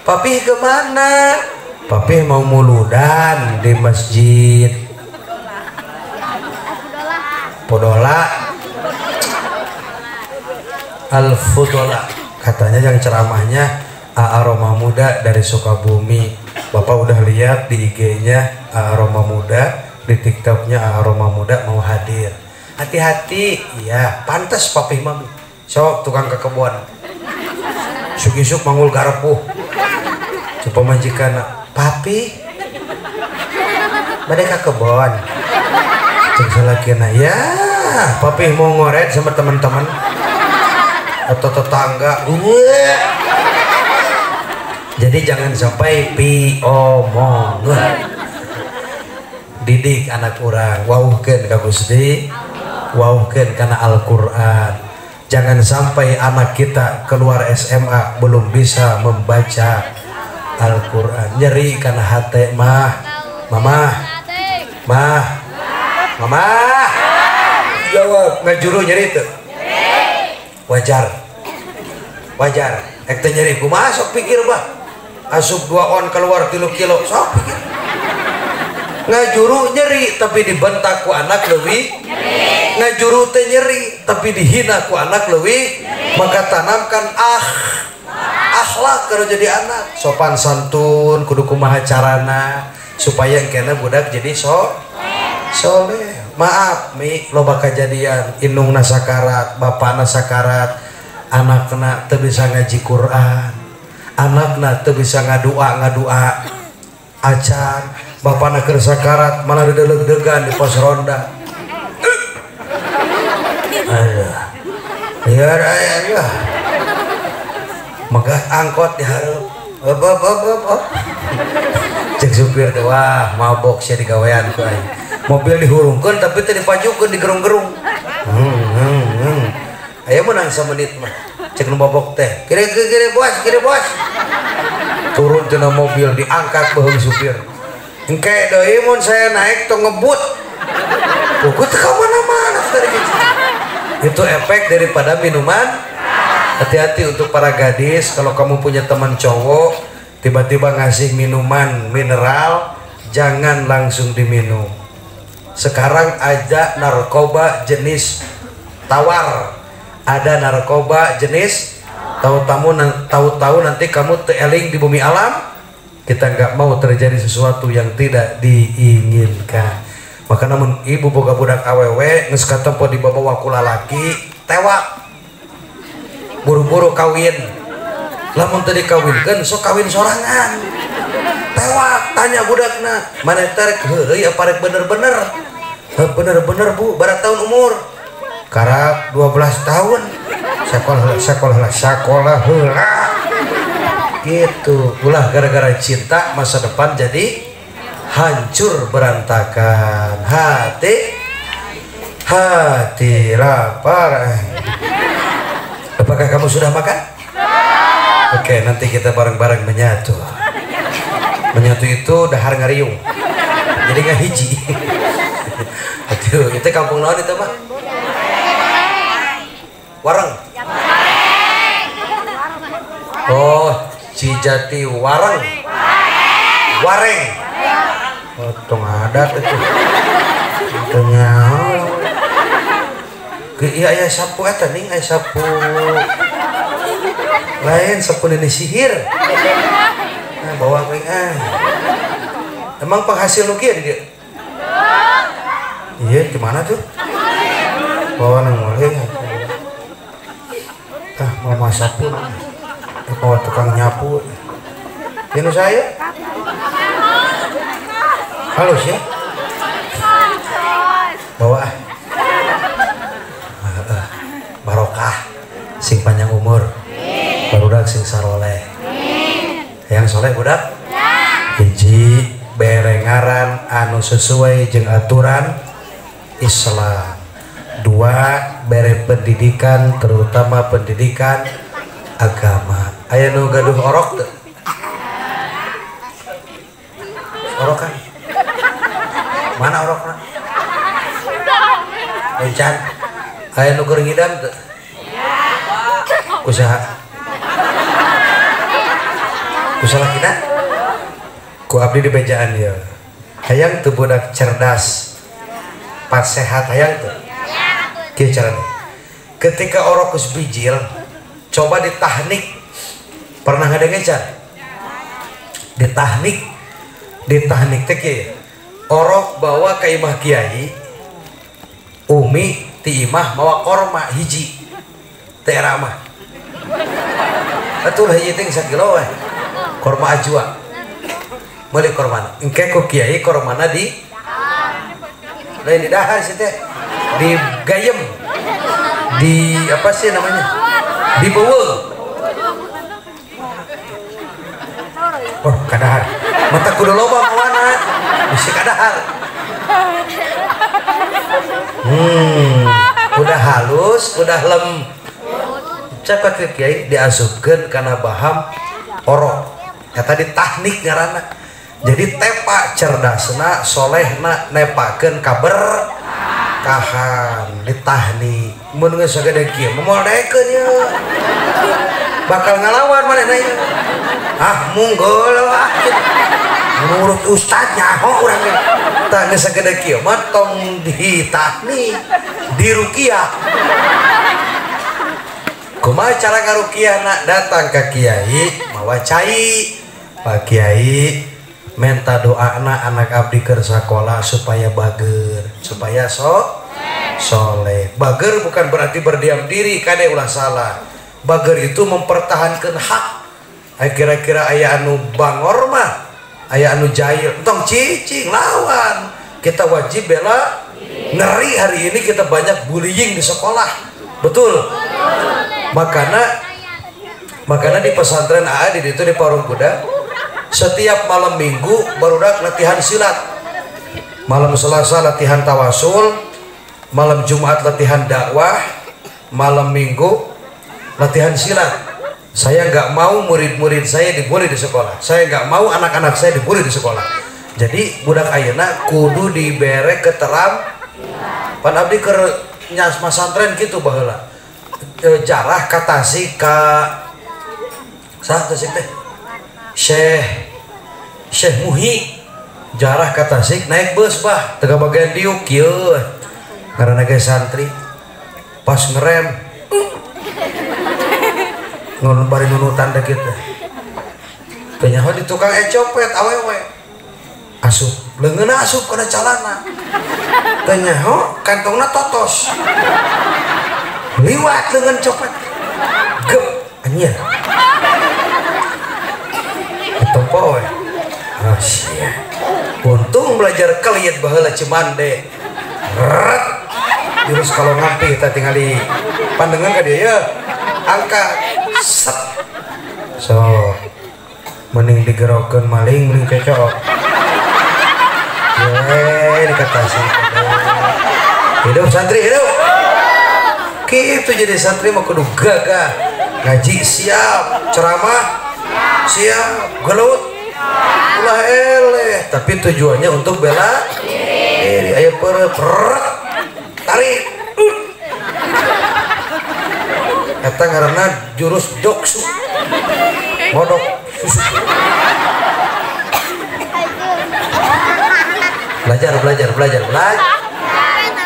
Papi kemana? Papi mau muludan di masjid Podola Al-Fudola. Katanya yang ceramahnya Aroma Muda dari Sukabumi. Bapak udah lihat di IG-nya Aroma Muda, di TikTok-nya Aroma Muda mau hadir. Hati-hati, iya, pantas papi mami. Sok tukang ke kebun. Isuk-isuk manggul garapuh. Coba majikan, papi, bade ka kebon. Cek salakina, ya, papi mau ngoret sama teman-teman atau tetangga. Jadi jangan sampai piomongan. Didik anak orang, wauhkeun ka Gusti, wauhkeun kana Al-Qur'an. Jangan sampai anak kita keluar SMA belum bisa membaca Al-Qur'an. Nyeri kana hate mah, mama, mah, mama. Jawab, ngajuru nyeri teu? Wajar. Wajar. Ek teh nyeri kumaha sok pikir bah. Asup 2 on keluar 3 kilo, sok pikir. Ngajuru nyeri tapi dibentak ku anak leuwih nyeri. Ngajuru teh nyeri tapi dihina ku anak leuwih nyeri. Maka tanamkan akhlak kalau jadi anak. Sopan santun kudu kumaha carana supaya engkena budak jadi soleh. Maaf mi, loba kejadian indungna sakarat, bapakna sakarat, anakna teu bisa ngaji Quran, anakna teu bisa ngadua acan, bapakna keur sakarat malah dideleg-degan di pos ronda. Aduh. Ya ya. Megah angkot di hareup. Op op op op. Cek supir teh, wah mabok sia digawean ku aing. Mobil dihurungkeun tapi teu dipajukeun, digerung-gerung. Aya menang samenit mah. Cek nu mabok teh, kiri kiri bos, kiri bos. Turun tina mobil diangkat beuheung supir. Engke deui mun saya naik tong ngebut. Buku teu ka mana-mana tadi gitu. Itu efek daripada minuman. Hati-hati untuk para gadis, kalau kamu punya teman cowok tiba-tiba ngasih minuman mineral, jangan langsung diminum. Sekarang ada narkoba jenis tawar, ada narkoba jenis tahu-tahu nanti kamu teeling di bumi alam. Kita nggak mau terjadi sesuatu yang tidak diinginkan. Maka namun ibu boga budak awewe geus katempo dibawa ku lalaki, tewak. Buru-buru kawin. Lamun teu dikawinkeun sok kawin sorangan. Tewak, tanya budakna, mana terek heureuy apa rek bener-bener? Heuh bener-bener Bu, bara tahun umur? Karak 12 tahun. Sekolah heula. Gitu. Ulah gara-gara cinta masa depan jadi hancur berantakan. Hati lapar. Apakah kamu sudah makan? Oke, nanti kita bareng-bareng menyatu. Menyatu itu dahar ngariung. Jadi nggak hiji. Aduh, itu kampung naon itu mah? Wareng. Oh, Cijati Wareng. Wareng. Oh, tong adat itu. Tanya. Iya aya sapu eta ning aya sapu. Lain sapu nenek sihir. Nah, bawa kuing ah. Emang penghasil nu kieu di dieu? Iya, di mana tuh? Bawa nang mulai. Ah, mau sapu. Bawa tukang nyapu. Ini saya. Halus ya. Bawa ah. Barokah, sing panjang umur. Barudak sing saroleh. Yang soleh budak? Hiji bere ngaran anu sesuai jeung aturan Islam. Dua, bere pendidikan terutama pendidikan agama. Aya nu gaduh orok teu? Orok kan? Mana orokna? Encan. Aya nu keur ngidam teu? Kusaha? Kusaha kita? Ku abdi di bejaan ya. Hayang teu budak cerdas, pas sehat hayang teu? Kieu carana. Ketika orok geus bijil, coba ditahnik. Pernah ngadenge can? Ditahnik. Ditahnik teh kieu. Orok bawa ka imah kiai, umi ti imah mawa korma hiji. Teh era mah. Atuh hiji teh sakilo we. Korma ajwa. Meuli kormana. Engke ku kiai kormana di lain di dahar sih teh. Di gayem. Di apa sih namanya? Di beuweung. Oh, kadahar. Mata kudu loba mawana. Bisi kadahar. Udah halus, udah lem. Cakap ke kiai diasupkeun kana baham orok. Eta ditahnik ngaranna. Jadi tepa cerdasna, solehna nepakeun kaberkahan ditahnik. Mun geus sagede kieu moal daekeun ieu. Bakal ngalawan manehna ieu. Ah munggul ah. Menurut ustad nyaho urang ge. Tah geus sagede kieu mah tong ditahnik, diruqyah. Kumaha cara ngaruqyahna? Datang ka kiai mawa cai. Pak Kiai minta doana anak abdi keur sakola supaya bager, supaya soleh. Bager bukan berarti berdiam diri, kade ulah salah. Bager itu mempertahankan hak. Kira-kira aya anu bangor mah, aya anu jahil, entong cicing lawan. Kita wajib bela. Ngeri hari ini kita banyak bullying di sekolah. Betul. Makanya di pesantren AA di itu di Parung Kuda, setiap malam Minggu barudak latihan silat. Malam Selasa latihan tawasul, malam Jumat latihan dakwah, malam Minggu latihan silat. Saya nggak mau murid-murid saya dibully di sekolah. Saya nggak mau anak-anak saya dibully di sekolah. Jadi budak ayeuna kudu dibere keteram. Pan abdi keur nyas masantren gitu baheula. Jarah ka Tasik ka sah Tasik teh? Syekh Muhi. Jarah ka Tasik naik bus bah, teu bagian diuk kieu. Karena ge santri pas ngerem ngon bari nunutan teh kitu. Teu nyaho di tukang copet awewe. Asup, leungeunna asup kana calana. Teu nyaho kantongna totos. Liwat leungeun copet. Gep anjir. Ketompo we. Oh sia. Untung belajar keliet baheula Cimande. Ret. Jurus kalau ngampi kita tingali pandengan ka dieu ya. Angkat set. So mending digerokeun maling mending cocok. Ye dikatasi. Hidup santri hidup. Kitu jadi santri mah kudu gagah. Ngaji siap, ceramah siap, gelut Ulah eleh, tapi tujuannya untuk bela diri. Ayo per tarik. Eta ngaranna jurus joksu. Modok susu. Belajar.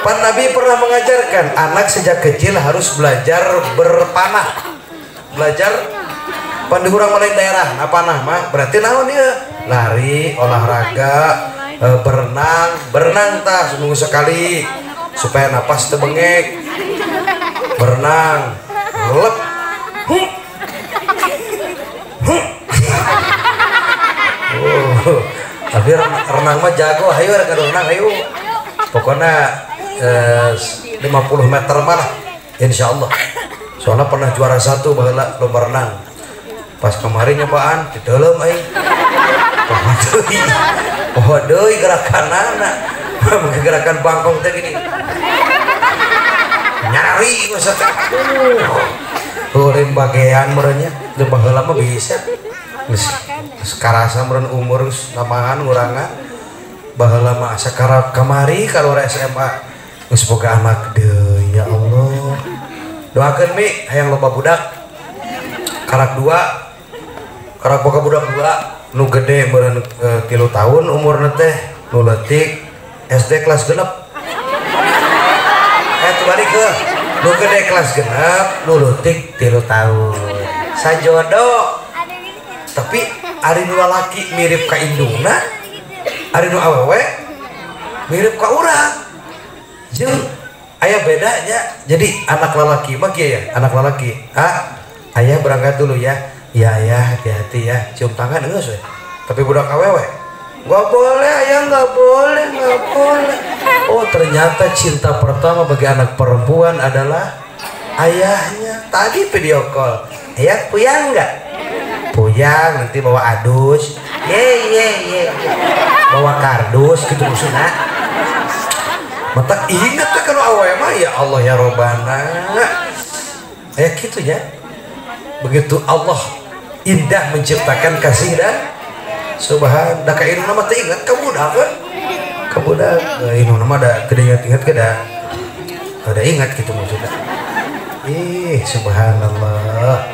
Pan Nabi pernah mengajarkan anak sejak kecil harus belajar berpanah. Belajar pan di urang lain daerah, nah panah mah berarti naon ieu? Lari, olahraga, berenang tah seminggu sekali supaya napas teu bengek. Berenang, lep. Tapi renang mah jago, ayo rek renang ayo. Pokoknya 50 meter malah insya Allah. Soalnya pernah juara 1 baheula lomba renang. Pas kemarin nyobaan di dalam aing. Poho deui gerakanana. Gerakan bangkong teh gini. Nyari masa teh. Lain bagean meureunnya, teu baheula mah bisa. Geus karasa meureun umur geus namahan ngurangan. Baheula mah asa karab kamari kalau SMA geus boga anak deui ya Allah. Doakeun mi hayang loba budak. Karak 2, karak boga budak 2, nu gede meureun 3 tahun umurna teh, nu leutik SD kelas 6. Balik ke nu gede kelas 6, nu leutik 3 tahun. Sajodo. Tapi ari nu lalaki mirip ka indungna, ari nu awewe mirip ka urang. Jeung aya bedanya. Jadi anak lalaki mah kieu ya, anak lalaki. Ah, ayah berangkat dulu ya. Ya ayah, hati-hati ya. Cium tangan geus we. Tapi budak awewe, nggak boleh ayah, nggak boleh, nggak boleh. Oh, ternyata cinta pertama bagi anak perempuan adalah ayahnya. Tadi video call, ayah puyang nggak? Puyang, nanti bawa adus. Ye ye ye. Bawa kardus gitu maksudnya. Mata inget tuh kalau awewe mah ya Allah ya Robbana. Ya gitu ya. Begitu Allah indah menciptakan kasih dan subhan. Da ka indungna mah teu inget ka budak kan? Ka budak indungna mah da teu inget-inget ke da. Ada ingat gitu maksudnya. Ih, subhanallah.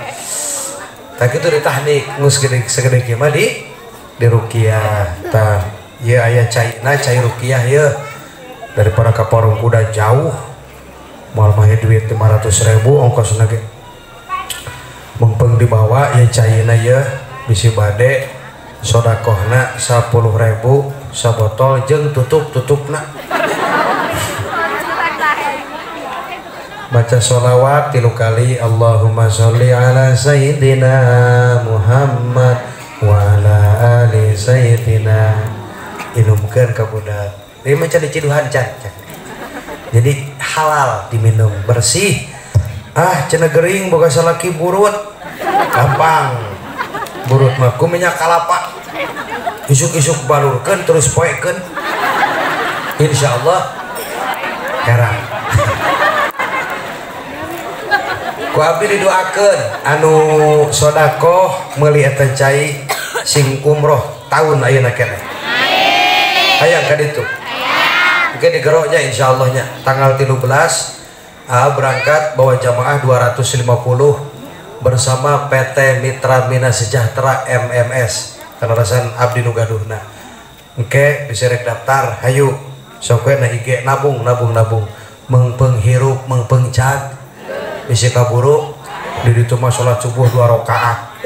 Tah kitu ditahnik geus gede segede kieu mah di ruqyah. Tah ieu aya caina cai ruqyah ieu. Daripada ka Parung Kuda jauh moal mah duit 500.000 ongkosna ge. Mengpeng dibawa ya caina ya bisi bade sodakohna 10.000 sabotol jeung tutup-tutupna. Baca sholawat 3 kali, Allahumma sholli ala sayyidina Muhammad wa ala ali sayyidina. Inumkeun ka budak. Ieu mah can diciduhan can. Jadi halal diminum, bersih. Ah, cenah gering boga salaki burut. Gampang. Burut mah ku minyak kalapa. Isuk-isuk balurkeun terus poekeun. Insyaallah herang. Ku abdi didoakeun anu sodakoh meuli eta cai sing umroh tahun ayeuna keneh. Hayang ka ditu. Engke digeroknya insyaallah nya tanggal 13 berangkat bawa jamaah 250 bersama PT Mitra Mina Sejahtera MMS. Kanarasan abdi nu gaduhna. Engke bisa rek daftar hayu sok we na IG nabung nabung nabung mengpeng hirup mengpeng cat bisi kaburu di ditu mah salat subuh 2 rakaat.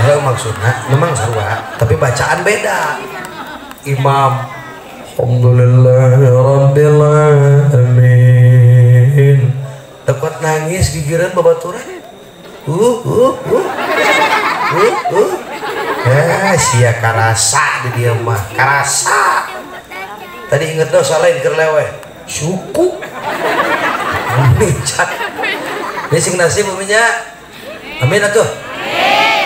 Ya maksudnya memang sarua tapi bacaan beda. Imam alhamdulillahirabbil alamin. Tekot nangis gigireun babaturan. Sia karasa di dieu mah, karasa. Tadi inget dosa lain keur leweh. Suku. Cat. Ini sing nasib uminya. Amin atuh.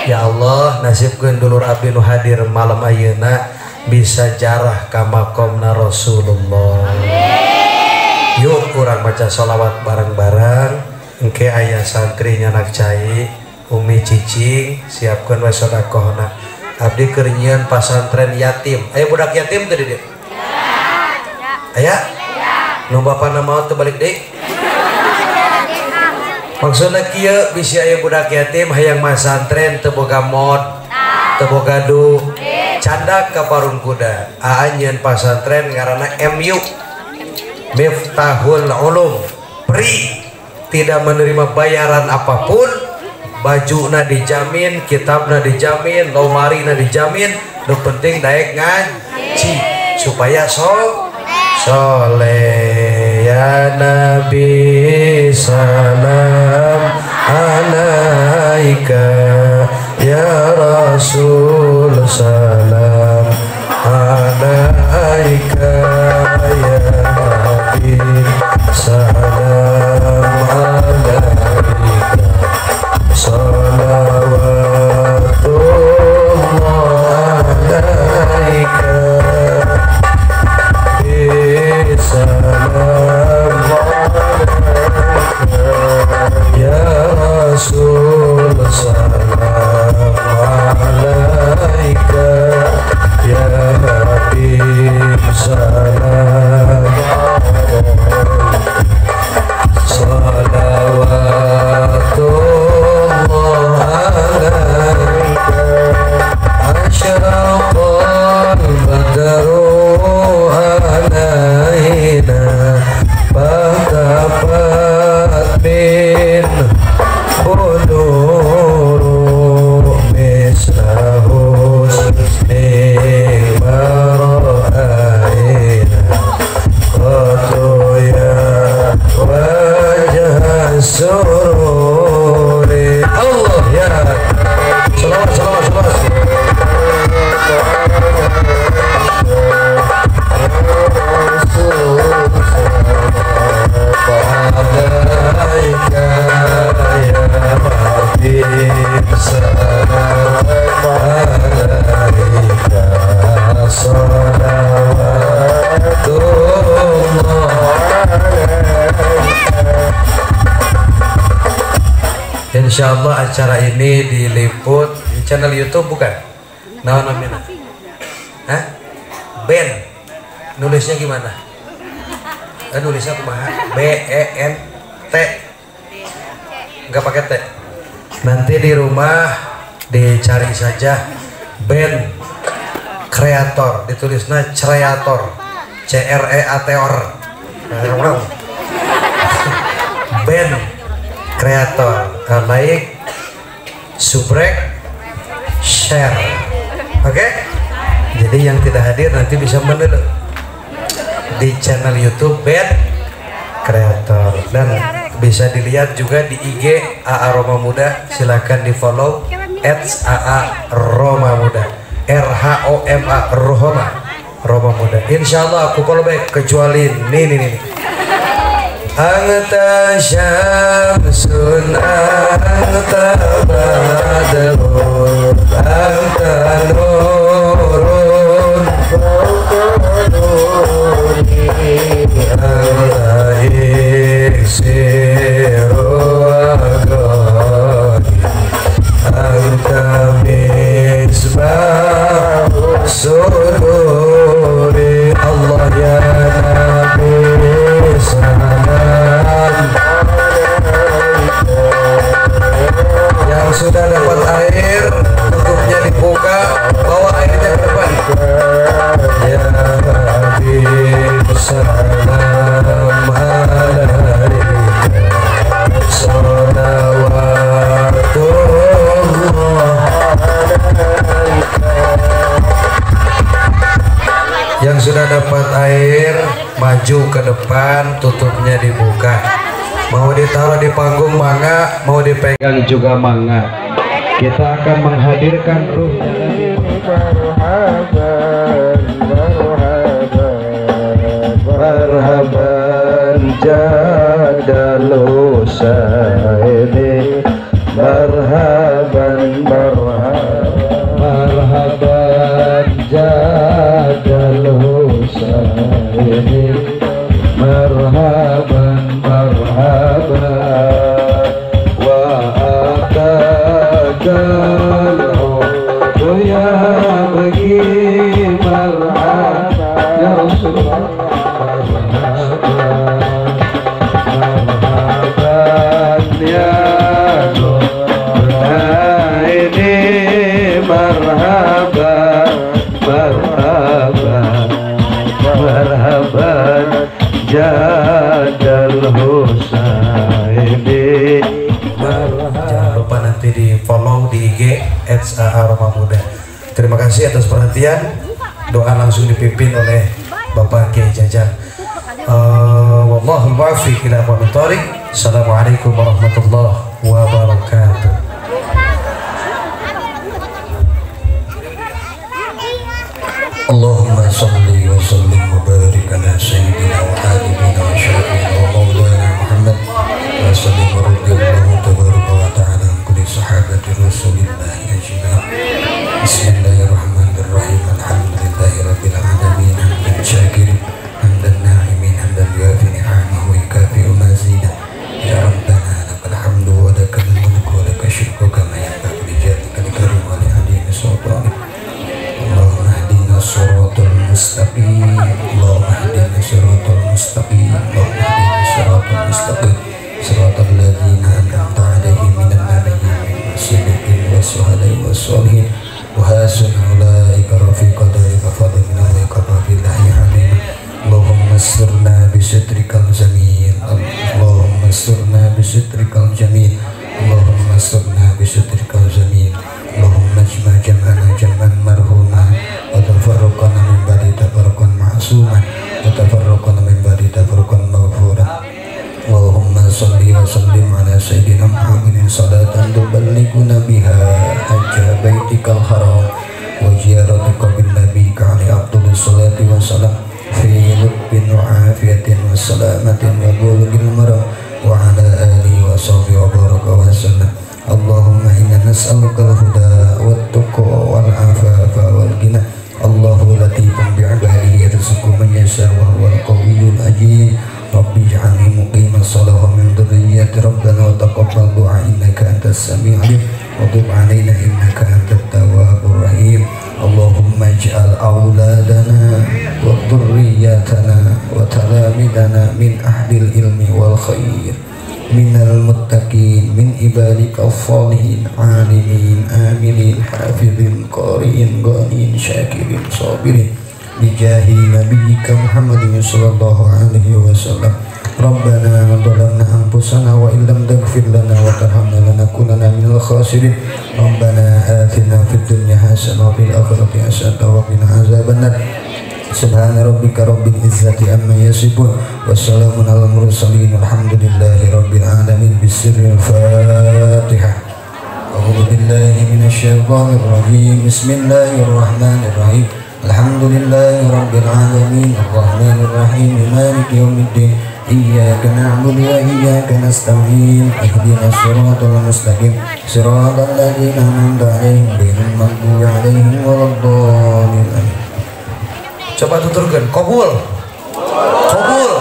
Ya Allah, nasibkeun dulur abdi nu hadir malam ayeuna bisa jarah ka makomna Rasulullah. Amin. Yuk urang baca sholawat bareng-bareng. Engke aya santri nyanak cai Umi cicing siapkeun we sedekahna. Abdi keur nyieun pasantren yatim. Aya budak yatim teu di dieu? Aya? Nu bapana maot teu balik deui? Maksudna kieu bisi aya budak yatim hayang masantren teu boga mod, teu boga du, candak ka Parung Kuda. Aa nyieun pasantren ngaranna MU. Miftahul Ulum. Pri tidak menerima bayaran apapun, bajuna dijamin, kitabna dijamin, lomarina dijamin, nu penting daek ngaji supaya soleh. Ya Nabi salam alaika, ya Rasul salam alaika, ya Habib salam alaika, salawatullah alaika, salam alaika, ya Rasul salam alaika, ya Habib salam alaika, salawatullah alaika, asyraqal badru alaina, fatafat min bunuru misla husni ma ra'ayna, qad ya wajah sururi. Allah ya salawat salawat salawat. Alaika ya Habib salam alaika, salawatullah alaika. Insyaallah acara ini diliput di channel YouTube bukan? Nah, namanya? Hah? Ben. Nulisnya gimana? Nulisnya kumaha? B E N T. Enggak pakai T. Nanti di rumah dicari saja Ben Kreator, ditulisnya Creator. C R E A T O R. Ben Kreator. Like, subrek, share. Oke? Jadi yang tidak hadir nanti bisa meneluk di channel YouTube Ben Kreator, dan bisa dilihat juga di IG AA Rhoma Muda. Silahkan di follow @AA Rhoma Muda, R H O M A Rhoma, Rhoma Muda. Insya Allah aku follow back kecuali ini. Anta syamsun, anta badrun, anta nurun fawqa nuri, anta iksiru agani, anta misbahu sururi. Allah ya Nabi salam. Yang sudah dapat air, tutupnya dibuka, bawa airnya ke depan. Ya Habib salam alaika, salawatullah alaika. Yang sudah dapat air, maju ke depan, tutupnya dibuka. Mau ditaruh di panggung mangga, mau dipegang juga mangga. Kita akan menghadirkan ruh marhaban, marhaban, marhaban jadal Husaini, marhaban, marhaban, marhaban jadal Husaini, marhaban, marhaban, wa ata Jadal Husaini. Jangan lupa nanti di follow di IG @aaroma muda. Terima kasih atas perhatian. Doa langsung dipimpin oleh Bapak Kiai Jajang. Wallahul muwaffiq ila aqwamit thoriq. Assalamualaikum warahmatullahi wabarakatuh. Allahumma salli wa sallim wa barik ala sayyidina wa habibina wa syafi'ina wa maulana Muhammad wa sallim wa radhiyallahu tabaraka wa ta'ala an kulli sahabati rasulillahi ajma'in. Bismillahirrahmanirrahim. Alhamdulillahi rabbil alamin, hamdan syakirin, hamdan na'imin, hamdan yuafi ni'amahu wa yukafi'u mazidah. Ya Rabbana lakal hamdu wa lakal mulku wa lakal syukru kama yanbaghi li jalalikal karim wa li 'azimi sultanik. Allahumma ihdina siratal mustaqim. Allahumma ihdina siratal mustaqim. Allahumma ihdina siratal mustaqim. Siratal ladzina an'amta 'alaihim minan nabiyyin was-siddiqin was-syuhada'i was-shalihin wa hasuna ulaika rafiqa dzalika fadlan minallahi kafa billahi 'alima. Allahumma asturna bi sitrikal jamil. Allahumma asturna bi sitrikal jamil. Allahumma asturna bi sitrikal jamil. Allahumma ijma' jam'ana jam'an marhuma wa tafarruqana min ba'di tafarruqan ma'suman wa tafarruqana min ba'di tafarruqan maghfura. Allahumma salli wa sallim ala sayyidina Muhammadin salatan tuballighuna biha hajja baitikal haram wa ziyaratika bin nabiyyika alaihi afdhalus salati wa salam fi lutfin wa afiyatin wa salamatin wa bulughil maram wa ala alihi wa sahbihi wa baraka wa sallam. Allahumma inna nas'aluka al-huda wat-tuqa wal-afafa wal-ghina. Allahu latifun bi'ibadihi yarzuqu man yasha wa huwal qawiyyul aziz. Rabbi ij'alni muqimas shalah wa min dhurriyyati rabbana wa taqabbal du'a innaka antas samiul alim wa tub 'alaina innaka antat tawwabur rahim. Allahumma ij'al awladana wa dhurriyyatana wa talamidana min ahlil ilmi wal khair minal muttaqin min ibadika sholihin alimin amilin hafizin qari'in ghaniin syakirin sabirin bijahi nabiyyika Muhammadin sallallahu alaihi wasallam. Rabbana dhalamna anfusana wa illam taghfir lana wa tarhamna lanakunanna minal khasirin. Rabbana atina fid dunya hasanah wa fil akhirati hasanah wa qina azabannar. Subhana rabbika rabbil izzati amma yasifun wassalamun alal mursalin walhamdulillahi rabbil alamin. Bisirril Fatihah. A'udzu billahi minasyaitonir rajim. Bismillahirrahmanirrahim. Alhamdulillahi rabbil alamin arrahmanir rahim maliki yaumiddin. Iyyaka na'budu wa iyyaka nasta'in. Ihdinas siratal mustaqim. Siratal ladzina an'amta 'alaihim ghairil maghdubi 'alaihim waladdallin. Coba tuturkan, qabul, qabul,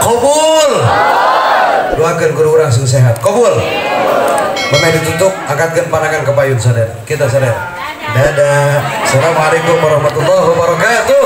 qabul. Doakan guru orang sing sehat, qabul. Memang ditutup, angkatkan pandangan ke payun sadar. Kita sadar. Dadah. Assalamualaikum warahmatullahi wabarakatuh.